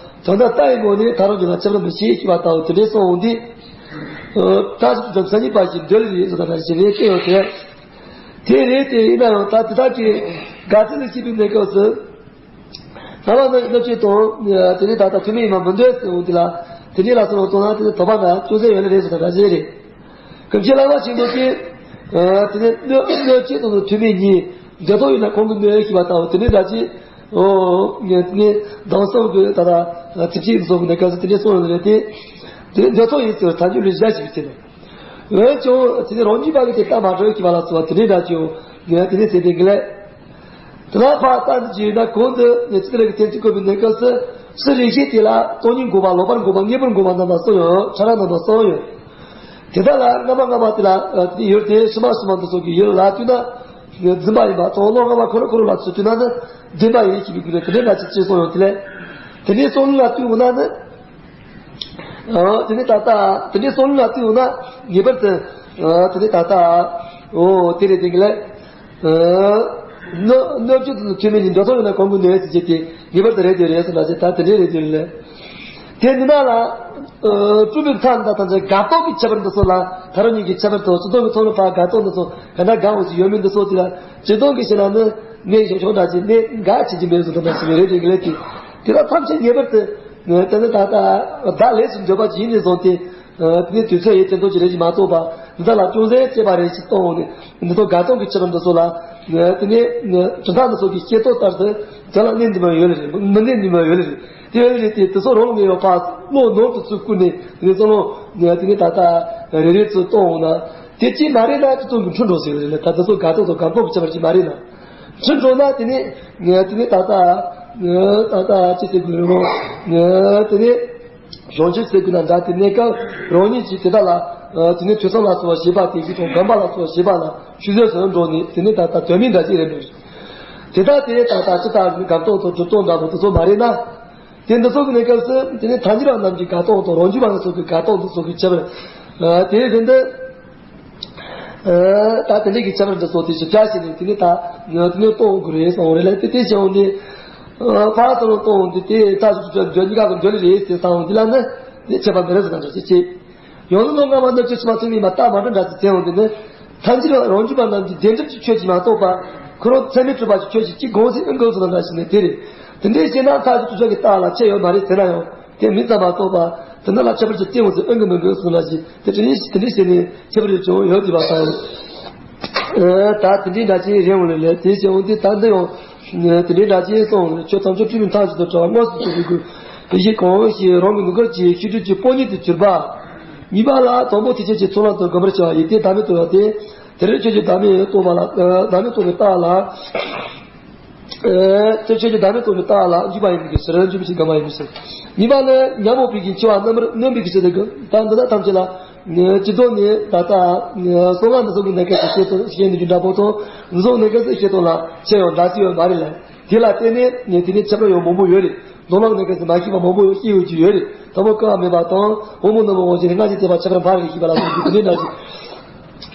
དོན་དག་ལྟ་ཡི་སྒོ་ནས་ཐར་པ་ཉིད་ལ་ཁྱབ་པར་མི་བྱེད་ཅེས་པ་ལྟ་བུ་དེ་འདྲའི་གསུངས་འོང་དུས། ད་ཅི་ཐམས་ཅད་མཚན་ཉིད་པ་ཞིག་འདོད་ལེ་རེད་ཟེར་ད་ནང་བཞིན་ནས་བསྟན་ཡོད་དེ། དེ་རེད་དེ་ཡིན་ན་ཡང་ད་དེ་དག་གི་དགག་ཚིག་ལ་བཤད་པའི་གནས་སྐབས་སུ། སྣང་བ་སྣོད་བཅུད་དང་། དེ་ནས་ད་ལྟ་ཐུག་མེད་ཡིན་པ་མི་འདོད་ཟེར་འོང་དེ་ལ། དེ་ནས་ལ་སོགས་ལ་གཏོང་ན་དེ་ནས་དོགས་པ་འདྲ་ཅུང་ཟད་ཡོད་ལེ་རེད་ཟེར་ད་འདྲ་ཞིག་རེད། ཀུན་མཁྱེན་བླ་མ་ཆེན་པོ་གིས། དེ་ནས་སྣོད་སྣོད་བཅུད་དང་ཐུག་མེད་གཉིས། འདོད་ཐོག་ཡོད་ན་གང་གི་སྣོད་ཞེས་པ་ལྟ་བུ་དེ་ནས་འདྲ་ཅིག་འོ། དེ་ནས་སྡོམ་གསུམ་གྱི་ད་ལྟ་ཚིགས་བཅད་སོགས་ཀྱི་གནས་སྐབས་སུ་དེ་ནས་གསུངས་ཡོད་རེད་དེ། དེ་ནས་འདོད་ཐོག་ཡིན་ཟེར་བའི་ཐལ་འགྱུར་ལུགས་བཞག་ཞིག་ཟེར་ནས། འོན་ཀྱང་དེ་ནི་རང་རྒྱུད་པ་གི་དེ་ལྟ་མ་གྲོལ་གྱི་བ་ལ་སོགས་པ་དེ་འདྲའི་འདྲ་ཅིའོ། ངས་དེ་ནི་ཟེར་དེ་གི་ལས། དེ་ལ་ཕར་ལྟ་འདི་བྱས་ན་གོང་དུ་ངས་ཅི་ལྟར་གི་གཏན་ཚིགས་བཀོད་པའི་གནས་སྐབས་སུ་ཕྱི་རིག་ཤེས་དེ་ལ་སྟོང་ཉིད་འགོག་པ་ལོག་པར་འགོག་པ་ངེས་པར་འགོག་པ་རྣམ་པ་གསུམ་ཡོད། ཕྲ་རགས་རྣམ་པ་གསུམ་ཡོད། དེ་དག་ལ་སྔ་མ་སྔ་མ་དེ་ལ་དེ་ཡོད་དེ་ཕྱི་མ་ཕྱི་མ་འདི་སོགས་ཀྱི་ཡུལ་ལ་ལྟོས་ན་འཛིན་པ་ཡིན་པ་དང་བློ་སྔ་མ་ཁོ་རང་ཁོ་རང་ལ་ཚུར་ལྟོས་ན་ནི་བདེན་པ་ཡིན་ཞེས་པའི་སྐུལ་ནས་དེ་འདྲའི་འདྲ་ཅིག་ཅེས་གསུངས་ཡོད་དེ་ལས། དེ་འདྲའི་གསུམ་ལ་ལྟོས་འོང་ན་ནི། ཨ། དེ་ནས་ད་ལྟ་དེ་འདྲའི་གསུམ་ལ་ལྟོས་ཡོང་ན་ངེས་པར་དུ། ཨ། དེ་ནས་ད་ལྟ། འོ་དེ་རེད་དེ་གི་ལས། ཨ། སྣོད་སྣོད་བཅུད་དུ་ཐུག་མེད་ཉིད་འདོད་ཐོག་ཡོད་ན་གང་གི་སྣོད་ཟེར་རྒྱུ་དེ་ངེས་པར་དུ་རེད་དེ་རེད་ཟེར་ན་ཞེས་ད་དེ་འདྲའི་རེད་དེ་ལས། དེ་ནི་ན་ལ། ཨ། སྤྲོས་པའི་མཐའ་འདི་དང་དགག་རྟོག་གི་ཁྱད་པར་འདི་ཚོ་ལ་ཐལ་འགྱུར་གྱི་ཁྱད་པར་དང་སྤྱི་ལྡོག་གི་ཐོག་ནས་ཕར་དགག་རྟོག་འདི་ཚོ་ག་འདྲ་དགག་འོང་ཞིག་ཡོད་མེད་འདི་ཚོ་དེ་ལ་སྤྱི་ལྡོག་གི་ཞེ་ན་ནི་གནས་ཤོག་ཤོག་འདྲ་ཅིག་གནས་འགག་བྱེད་ཀྱི་མེད་བཟོ་འདྲ་ཞིག་རེད་དེ་གི་ལས་དེ། དེ་ལ་ཐམས་ཅད་ངེས་པར་དུ། དེ་ནི་ད་ལྟ་བདག་ལས་སུ་འདོད་པ་ཅིག་ཡིན་ནས་བཟུང་སྟེ། དེ་ནི་དུས་ཚོད་ཡིན་དེ་ཚོ་ཅིག་རེད་ཅིག་མ་གཏོགས་པ། འདི་དག་ལ་ཅུང་ཟད་དཔྱད་པ་རེ་ཞིག་གཏོང་འོང་ནས་འདི་ཚོ་དགག་སྟངས་ཀྱི་ཕྱི་རིམ་འདི་ཚོ་ལ། དེ་ནི་གྲུབ་མཐའ་འདི་ཚོ་གི་བཤད་ཐོག་ལྟར་དུ་དོན་ལ་གནས་འདུན་མ་ཡོད་ལེ་རེད། མི་གནས་འདུན་མ་ཡོད་ལེ་རེད། དེ་ཡོད་ལེ་རེད་དེ་དེ་ཚོ་རང་ལ་ངེས་ཡོད་པ་བློ་ནོར་དུ་ཚུར་བསྐུར་ནས་དེ་ནི་བསམ་བློ་དེ་ནི་ད་ལྟ་རེ་རེ་ཚུར་གཏོང་འོང་ན་དེ་ཅིག་མ་རེད་ན་དེ་ཚོ་གི་འཁྲུལ་འགྲོ་ཟེར་ལེ་རེད། ད་དེ་ཚོ་དགག་སྟངས་དང་དགག་སྟངས་ཀྱི་ཁྱད་པར་ཅིག་མ་རེད་ན། ཕྱིར་འགྲོ་ན་དེ་ནི། དེ་ནི་ད་ལྟ། ད་ལྟ་ཅི་ཟེར་དགོས་རེད་མོ། དེ་ནི། གཞུང་ཆེན་ཟེར་དགོས་ན་འདྲ་དེ་གནས་སྐབས་རང་ཉིད་ཀྱིས་དེ་དག་ལ། དེ་ནས་ཐོས་བསམ་ལ་སོགས་པ་བྱེད་པ་དེ་གི་དང་སྒོམ་པ་ལ་སོགས་པ་བྱེད་པ་ལ་ཆུད་ཟོས་སུ་འགྲོ་ནས་དེ་ནས་ད་ལྟ་དོན་མེད་འདྲ་ཅིག་རེད་འདུག་དེ་ལྟར་དེ་ད་ལྟ་ཅི་ལྟར་སྒོམ་རྟོག་དང་སྒྲུབ་རྟོག་འདྲ་པོ་དེ་ཚོ་མ་རེད་ན། དེ་འདི་ཚོ་གི་གནས་སྐབས་སུ་དེ་ནས་ཐལ་འགྱུར་བ་རྣམས་ཀྱི་དགག་རྟོག་དང་རང་རྒྱུད་པ་ཚོ་གི་དགག་རྟོག་འདི་ཚོ་གི་ཁྱད་པར། དེ་བཞིན་དུ། ད་དེ་འདྲའི་གི་ཁྱད་པར་འདི་ཚོ་དེ་ཞིབ་ཆ་བྱས་ནས་དེ་ནས་ད་དེ་ནས་རྟོགས་དགོས་རེད་གསུངས་རེད་ལ། དེ་དེ་བྱས་འོང་དུས། ཕར་ཚུར་རྟོགས་འོང་དུས་དེ་ད་གཉིས་ཀ་གི་འདོད་ལ་རེད་ཟེར་བསམ་འོང་དུས་ལ་ནི་དེ་ཁྱད་པར་མེད་རེད་ཟེར་གང་འདྲ་ཞིག་བྱེད། ཡང་ན་ལོ་སྔ་མ་ནི་ཅི་སུ་མ་ཚད་མིན་པ་རྟགས་མ་འདྲ་འདྲ་ཞིག་བྱས་འོང་དུས་ནི། ཐལ་འགྱུར་བ་རང་རྒྱུད་པ་རྣམས་ཀྱི་བདེན་གྲུབ་ཀྱི་ཆོས་ཅིག་མ་གཏོགས་པ། ཁོ་རང་ཚད་མས་གྲུབ་པ་ཀྱི་ཆོས་ཅིག་ཅིག་དགོངས་ཟིན་ཨེ་དགོས་ཟེར་ན་འདྲ་ཞིག་ནི་དེ་རེད། དེ་འདྲའི་བྱས་ན་མཐའ་ཀྱི་ཐུགས་ཆོས་ཀྱི་རྟགས་ལ་ཁྱད་ཡོད་མ་རེད་ཟེར་ན་ཡང་དེ་མིན་ཙམ་མ་གཏོགས་པ། དེ་འདྲ་ལ་ཁྱད་པར་ཅིག་བསྟན་འོང་ཟེར་ཨེ་དགོས་མི་དགོས་ཟེར་ན་ཞིག་དེ་དེ་འདྲའི་དེ་འདྲའི་བྱས་ནས་ཁྱད་པར་ཅིག་ཡོད་དེ་བ་དང་། ད་དེ་འདྲའི་འདྲ་ཅིག་རེད་འོང་ལས་ལས་དེ་བྱས་འོང་དུས་ད་འདི་ཡང་དེ་འདྲའི་འདྲ་ཅིག་སོང་ཆོས་ཐམས་ཅད་སྤྲོས་པའི་མཐའ་ཞིག་ཏུ་གྲགས་དངོས་སུ་གྲུབ་པའི་སྐུ། དེ་བཞིན་གང་ཞིག་རང་གི་ངོ་སྐལ་གྱི་ཤེས་སྒྲིབ་ཀྱི་སྤོང་གཉེན་དུ་གྱུར་པ། གཉིས་པ་ལ་དང་པོ་ཐེག་ཆེན་གྱི་ཚོགས་ལམ་དུ་སྒོམ་པར་བྱ་བ་ཡིན་ཏེ་བདག་མེད་རྟོགས་པ་སྟེ། དེར་ཆོས་ཀྱི་བདག་མེད་རྟོགས་པ་ལ་བདག་མེད་རྟོགས་པའི་རྟགས་ལ། ཨེ། དེ་ཆོས་ཀྱི་བདག་མེད་རྟོགས་པའི་རྟགས་ལ་འཇུག་པ་ཡིན་མིན་གྱི་ཕྱིར། འཇུག་པའི་ཕྱིར་སྒོམ་པ་ཡིན་མིན་ཕྱིར། གཉིས་པ་ནི་ཉོན་མོངས་པའི་གི་འཆི་བ་རྣམ་པར་གནོན་པའི་གི་ཕྱིར་དུ་དགོས། ད་འདི་དག་ཐམས་ཅད་ལ་སྤྱི་ལྡོག་ནས་ད་ལྟ་གསང་སྔགས་འདི་ཚོ་གི་གནས་སྐབས་སུ་བཤད་དོ་བཤད་ནས་ཀྱི་འདྲ་པོ་དང་འདི་ཚོ་གནས་སྐབས་སུ་བཤད་དོ་ལ་ཁྱད་ཡང་འདྲ་ཅི་ཡོད་མ་རེད་ལ། དེ་ལ་བརྟེན་ནས་དེ་ནས་ཁྱད་པར་ཡང་མང་པོ་ཡོད་རེད། མདོ་ལུགས་གནས་སྐབས་སུ་མ་ཤེས་པ་མང་པོ་ཡང་སྐྱེ་ཡོད་ཀྱི་ཡོད་རེད། དང་པོ་སྐུ་མ་མེད་པ་དང་དབང་པོ་རྣོན་པོ་དབང་ཆེན་ལྔ་བཞི་བརྩེགས་པ་ཁྱད་པར་འཕགས་རེ་ཤེས་པ་ལ་སོགས་ཀྱི་དེ་འདྲ་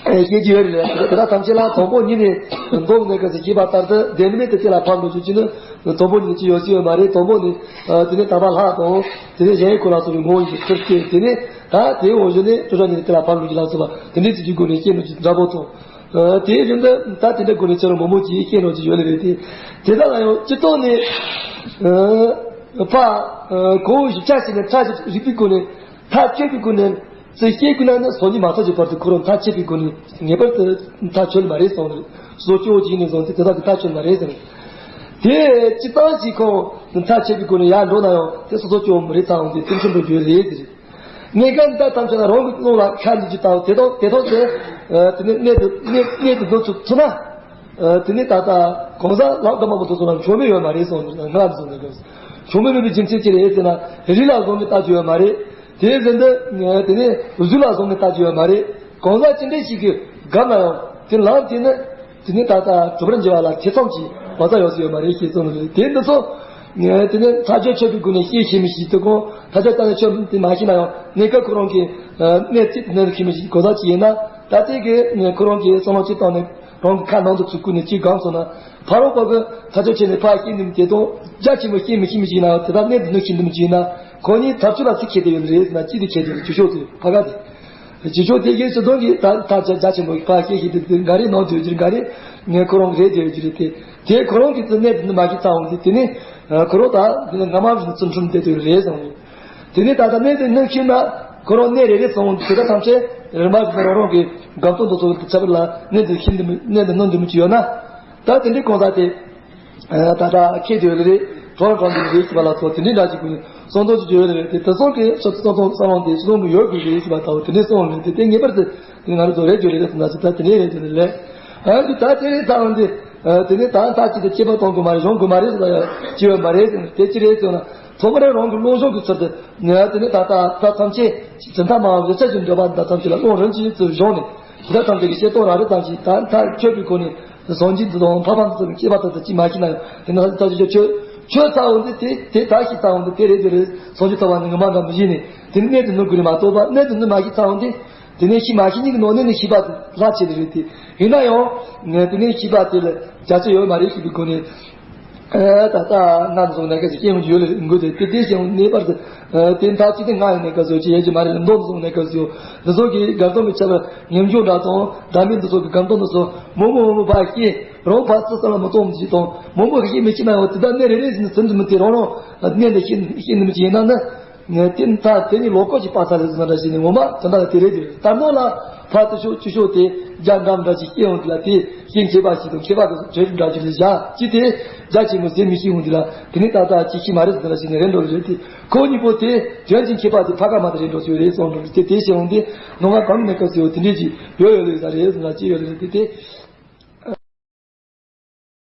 ཞིག་ཤེས་ཀྱི་ཡོད་རེད། དེ་དག་ཐམས་ཅད་ལ་དང་པོ་ཉིད་ནས་མདོ་གནས་སྐབས་སུ་ཤེས་པ་ལྟར་དུ་བདེན་མེད་དུ་དེ་ལ་ཕར་འགྲོ་རྒྱུ་ཅི་ནི་དང་པོ་ཉིད་ཀྱི་ཡོད་ཀྱི་ཡོད་མ་རེད། དང་པོ་ནི་དེ་ནས་དམ་པ་ལྷ་དང་དེ་ནས་གཞན་ཡང་ཁོ་ལ་སོགས་པའི་ངོ་བོ་ཡི་ཚུལ་སྐྱེས། དེ་ནས་ད་དེའི་འོག་གཞུག་ནས་སྤྲོས་བྲལ་ཉིད་ནས་དེ་ལ་ཕར་འགྲོ་རྒྱུ་ལ་སོགས་པ་དེ་འདྲའི་ཚུལ་གྱི་སྒོ་ནས་སྐྱེས་འགྲོ་རྒྱུ་འདྲ་པོ་དང་། དེའི་རིང་དུ་ད་དེ་འདྲའི་སྒོ་ནས་ཁྱེད་རང་མང་པོ་ཅིག་སྐྱེས་འགྲོ་རྒྱུ་ཡོད་ལེ་རེད་དེ། དེ་དག་ལ་ཡང་སྤྱི་ལྡོག་ནས་ཕ་གོང་ཞིབ་ཆ་ཞིག་ནས་ཕྲ་ཞིབ་རིག་པའི་སྒོ་ནས་ཐག་གཅོད་པའི་སྒོ་ནས། ཚུལ་ཤེས་དགོས་ན་ནི་སང་ཉིན་མ་ཐག་གི་བར་དུ་ཁོ་རང་ཐག་ཆད་པའི་སྒོ་ནས་ངེས་པར་དུ་ཐག་ཆོད་མ་རེད་གསུངས་རེད། སོ་སྐྱོ་བོ་ཅིག་ནས་བཟུང་སྟེ་དེ་དག་གི་ཐག་ཆོད་མ་རེད་ཟེར། དེ་སྤྱི་བཏང་ཞིག་ཁོང་ཐག་ཆད་པའི་སྒོ་ནས་ཡར་འགྲོ་ན་ཡང་དེ་སོ་སོ་སྐྱོ་བོ་མི་རེད་ཚང་དེ་ཚིམ་ཚིམ་དུ་འགྱུར་རེད་ཟེར། ངེས་གལ་འདི་ཐམས་ཅད་ལ་རང་གི་ཀློང་ལ་ཁ་ཉིད་ཀྱི་ལྟ་བ་དེ་དང་དེ་ཐོག་ཏུ་དེ་ནས་གནད་དུ་གནད་གནད་དུ་འདོན་ཚུལ་ཐུབ་ན། དེ་ནས་ད་ལྟ་གང་ཟག་ལག་གདོང་མ་བུ་དེ་ཚོ་ལ་མཆོག་དམན་ཡོད་མ་རེད་གསུངས་ནས་ང་ལ་གསུངས་ནས་གསུངས། མཆོག་དམན་མེད་པའི་རྒྱུ་མཚན་ཅི་རེད་ཟེར་ན་རིགས་ལ་བཟུང་ནས་ལྟ་རྒྱུ་ཡོད་མ་རེད། དེ་བཞིན་དུ་དེ་ནས་གཟུགས་ལ་བཟུང་ནས་ལྟ་རྒྱུ་ཡོད་མ་རེད། གང་ཟག་ཅི་འདྲ་ཞིག་གིས་བརྒལ་ན་ཡང་དེ་ལམ་དེ་ནི་དེ་ནས་ད་ལྟ་གྲུབ་པར་འགྱུར་བ་ལ་ཐེ་ཚོམ་གྱི་གང་ཟག་ཡོད་ས་ཡོད་མ་རེད་ཞེས་གསུངས་ནས་དེ་འདི་ཚོ་དེ་ནས་ཐག་གཅོད་ཆོད་པའི་སྒོ་ནས་ཤེས་ཤེས་མི་ཤེས་དེ་གང་ཐག་གཅོད་བཏང་ནས་ཆོད་དེ་མ་ཤེས་ན་ཡང་གནས་སྐབས་ཁོ་རང་གི་གནས་ཚིག་གནས་ལུགས་ཤེས་མི་ཤེས་གང་ཟག་ཅིག་ཡིན་ན་ད་ལྟའི་གི་ཁོ་རང་གི་བསམ་བློ་གཅིག་བཏང་ནས། རང་གི་ཁ་ནང་དུ་ཚུར་བཀུར་ནས་གཅིག་སྒང་སོང་ན། ཕ་རོལ་པོ་གི་ཐག་གཅོད་བྱས་ནས་ཕར་བཤད་ནི་དེ་དང་རྒྱ་ཆེན་པོ་བཤད་མི་ཤེས་མི་ཞིག་ན་དེ་དག་གནད་དུ་སྣུན་ཤེས་ནི་མི་ཞིག་ན་ཁོ་གཉིས་ཐག་གཅོད་ལ་ཚིག་ཁྱེར་དེ་ཡོད་རེད་ཟེར་ན་གཅིག་དེ་ཁྱེར་དེ་རེད་ཇུ་ཤོག་དེ་ཕ་ག་དེ། ཇུ་ཤོག་དེ་གའི་སྲིད་དོན་གྱི་ཐག་ཐག་རྒྱ་རྒྱ་ཆེན་པོ་གི་ཕར་བཤད་ཤེས་དེ་དེ་འགའ་རེ་ནང་དུ་ཡོད་རྒྱུ་རེད་འགའ་རེ་ངས་ཁོ་རང་གི་རེད་དེ་ཡོད་རྒྱུ་རེད་དེ། དེ་ཁོ་རང་གི་ཚུར་གནད་དུ་སྣུན་མ་ཤེས་ཚར་འོང་དེ་དེ་ནི་ཁོ་རང་ད་དེ་ནི་ང་མ་བཞིན་ཚུར་འཁྲུལ་བསྡད་དེ་ཡོད་རེད་བསམ་གི། དེ་ནས་ད་ལྟ་གནད་དུ་སྣུན་ཤེས་ན་ཁོ་རང་གནད་རེ་རེ་ཚང་དེ་དག་ཐམས་ཅད་རིམ་པ་བཞིན་རང་རང་གི་སྒོམ་སྟངས་དང་ཚོགས་ཀྱི་ཁྱད་པར་ལ་གནད་དུ་ཤེས་འདི་མི་གནད་དུ་སྣུན་འདི་མི་ཅི་ཡོད་ན། ད་དེ་འདྲའི་གང་ཟག་དེ་ད་ལྟ་ཁྱེད་དེ་ཡོད་ལེ་རེད་གྲོགས་གྲོགས་འདི་རེད་ཅེས་པ་ལ་སོགས་དེ་འདྲའི་འདྲ་ཅིག་གི་གསང་སྟངས་ཅིག་ཡོད་ལེ་རེད་དེ་དེ་ཚོ་གི་ཚོ་ཚོ་ཚོ་གསང་སྟངས་དེ་ཚོ་མི་ཡོད་དགོས་རེད་ཅེས་པ་ལྟ་བུ་དེ་འདྲའི་གསུངས་ལེ་དེ་དེ་ངེས་པར་དུ་དེ་ང་རང་ཚོ་རེད་དགོས་རེད་ཟེར་ན་ཅིག་ད་དེ་འདྲའི་རེད་དེ་ལེ། ཨ་ནི་ད་དེ་རེད་ད་འོན་ཏེ། དེ་ནས་ད་ལྟ་ཅི་སྟེ་སྐྱེས་པ་གཏོང་དགོས་མ་རེད་སྦྱོང་དགོས་མ་རེད་ཟེར་ཡ་ཅི་ཡོད་མ་རེད་ཟེར་ན་དེ་ཅི་རེད་ཟེར་ན་ཐོག་མར་རང་གི་བློ་སྦྱོང་གི་ཚུལ་དུ་ནས་དེ་ནས་ད་ལྟ་ད་ཐམས་ཅད་ཇི་ལྟར་མང་བའི་ཆ་ཞིག་འདོད་པ་འདི་ཐམས་ཅད་ལ་བློ་རིམ་གྱིས་ཚུར་སྦྱོང་ནས་འདི་ཐམས་ཅད་ཀྱི་བཤད་སྟོང་རང་རེ་ཐམས་ཅད་ད་ཐག་ཆོད་པའི་སྒོ་ནས་སངས་རྒྱས་འདི་དང་འཕགས་པ་འདི་ཚོ་གི་སྐྱེས་པ་ད་ལྟ་ཅི་མ་ཤེས་ན་ཡང་དེ་ནས་ད་ལྟ་ཆོད་ཆོད་ཆོད་ཚར་འོང་དུས་དེ་དེ་ད་ཤེས་ཚར་འོང་དུས་དེ་རེད་དེ་རེད་སངས་རྒྱས་ཐོབ་པ་ནི་ངོ་མ་འདྲ་མི་ཤེས་ནས་དེ་ནས་གནད་དུ་སྣུན་དགོས་རེད་མ་གཏོགས་པ་གནད་དུ་སྣུན་མ་ཤེས་ཚར་འོང་དུས། དེ་ནས་ཤི་མ་ཤི་གཉིས་ཀྱི་ནང་ནས་ནི་ཤི་བ་དེ་ལྷག་ཆེ་དེ་རེད་དེ། ཡིན་ན་ཡང་། དེ་ནས་ཤི་བ་དེ་ལ་རྒྱ་ཆེ་ཡོད་མ་རེད་ཤི་བའི་སྒོ་ནས། ད་ལྟ་ང་ཚོ་ནས་ག་ཞིག་སྐྱེ་ཡོང་རྒྱུ་ཡོད་ལ་དགོས་དེ་དེ་དེ་ཞིག་ཡང་གནས་པར་དུ། དེ་མཐའ་གཅིག་དེ་ང་ཡང་ནས་ག་ཚོད་ཅི་ཡོད་ཀྱི་མ་རེད་ལ་མདོ་ཚོ་ནས་ག་ཚོད་ཡོད་འདི་ཚོ་གི་དགའ་སྟོན་གྱི་ཆ་ལ་ཉམས་འགྱུར་འདྲ་དང་འདྲ་མིན་འདི་ཚོ་གི་དགའ་སྟོན་འདི་ཚོ་མོ་མོ་མོ་མོ་ཕ་སྐྱེ་རང་ཕ་ཚུལ་ས་ལ་མི་གཏོང་མི་ཅིག་དང་མོ་མོ་གི་ཤི་མི་ཤི་ན་ཡང་དེ་ལྟར་གནས་རེ་རེ་ཟིན་ཟིན་དུ་མི་དེ་རང་རང་གནས་ལ་ཤི་ཤི་ནི་མི་ཅིག་ཡིན་ན་ནི། དེ་མཐའ་དེ་ནི་ལོ་སྐོར་གྱི་པ་ས་རེ་ཟུང་འདྲ་ཞིག་ནི་ངོ་མ་དོན་དག་དེ་རེད་དེ་ལྟར་ནོ་ལ་ཕ་དུ་ཤོག་ཅི་ཤོག་དེ་རྒྱ་འགྲམ་འདྲ་ཞིག་སྐྱེ་འོང་དེ་ལ་དེ་ཤིང་མཁས་པ་ཞིག་དང་མཁས་པ་དེ་ཚོ་གྲོས་འདྲ་ཞིག་ལ་བཞག་ཅི་དེ་རྒྱ་ཆེན་མོ་ཟེར་མི་ཤེས་འོང་དེ་ལ་དེ་ནི་ཏག་ཏག་ཅི་ཤི་མ་རེད་ཟེར་འདྲ་ཞིག་ནི་རེད་འགྲོ་རེད་དེ་ཁོ་གཉིས་པོ་དེ་དོན་གྱི་མཁས་པ་དེ་ཕ་ཀ་མ་དེ་རེད་འགྲོ་ཞིག་རེད་གསུངས་འགྲོ་དེ་དེ་ཤེས་འོང་དེ་ནོ་ང་གང་ནས་ཀ་ཟེར་བ་དེ་འདྲས་ཅིག་ཡོད་ཡོད་ལེ་ས་རེད་ཟེར་ན་ཅི་ཡོད་ལེ་དེ་དེ།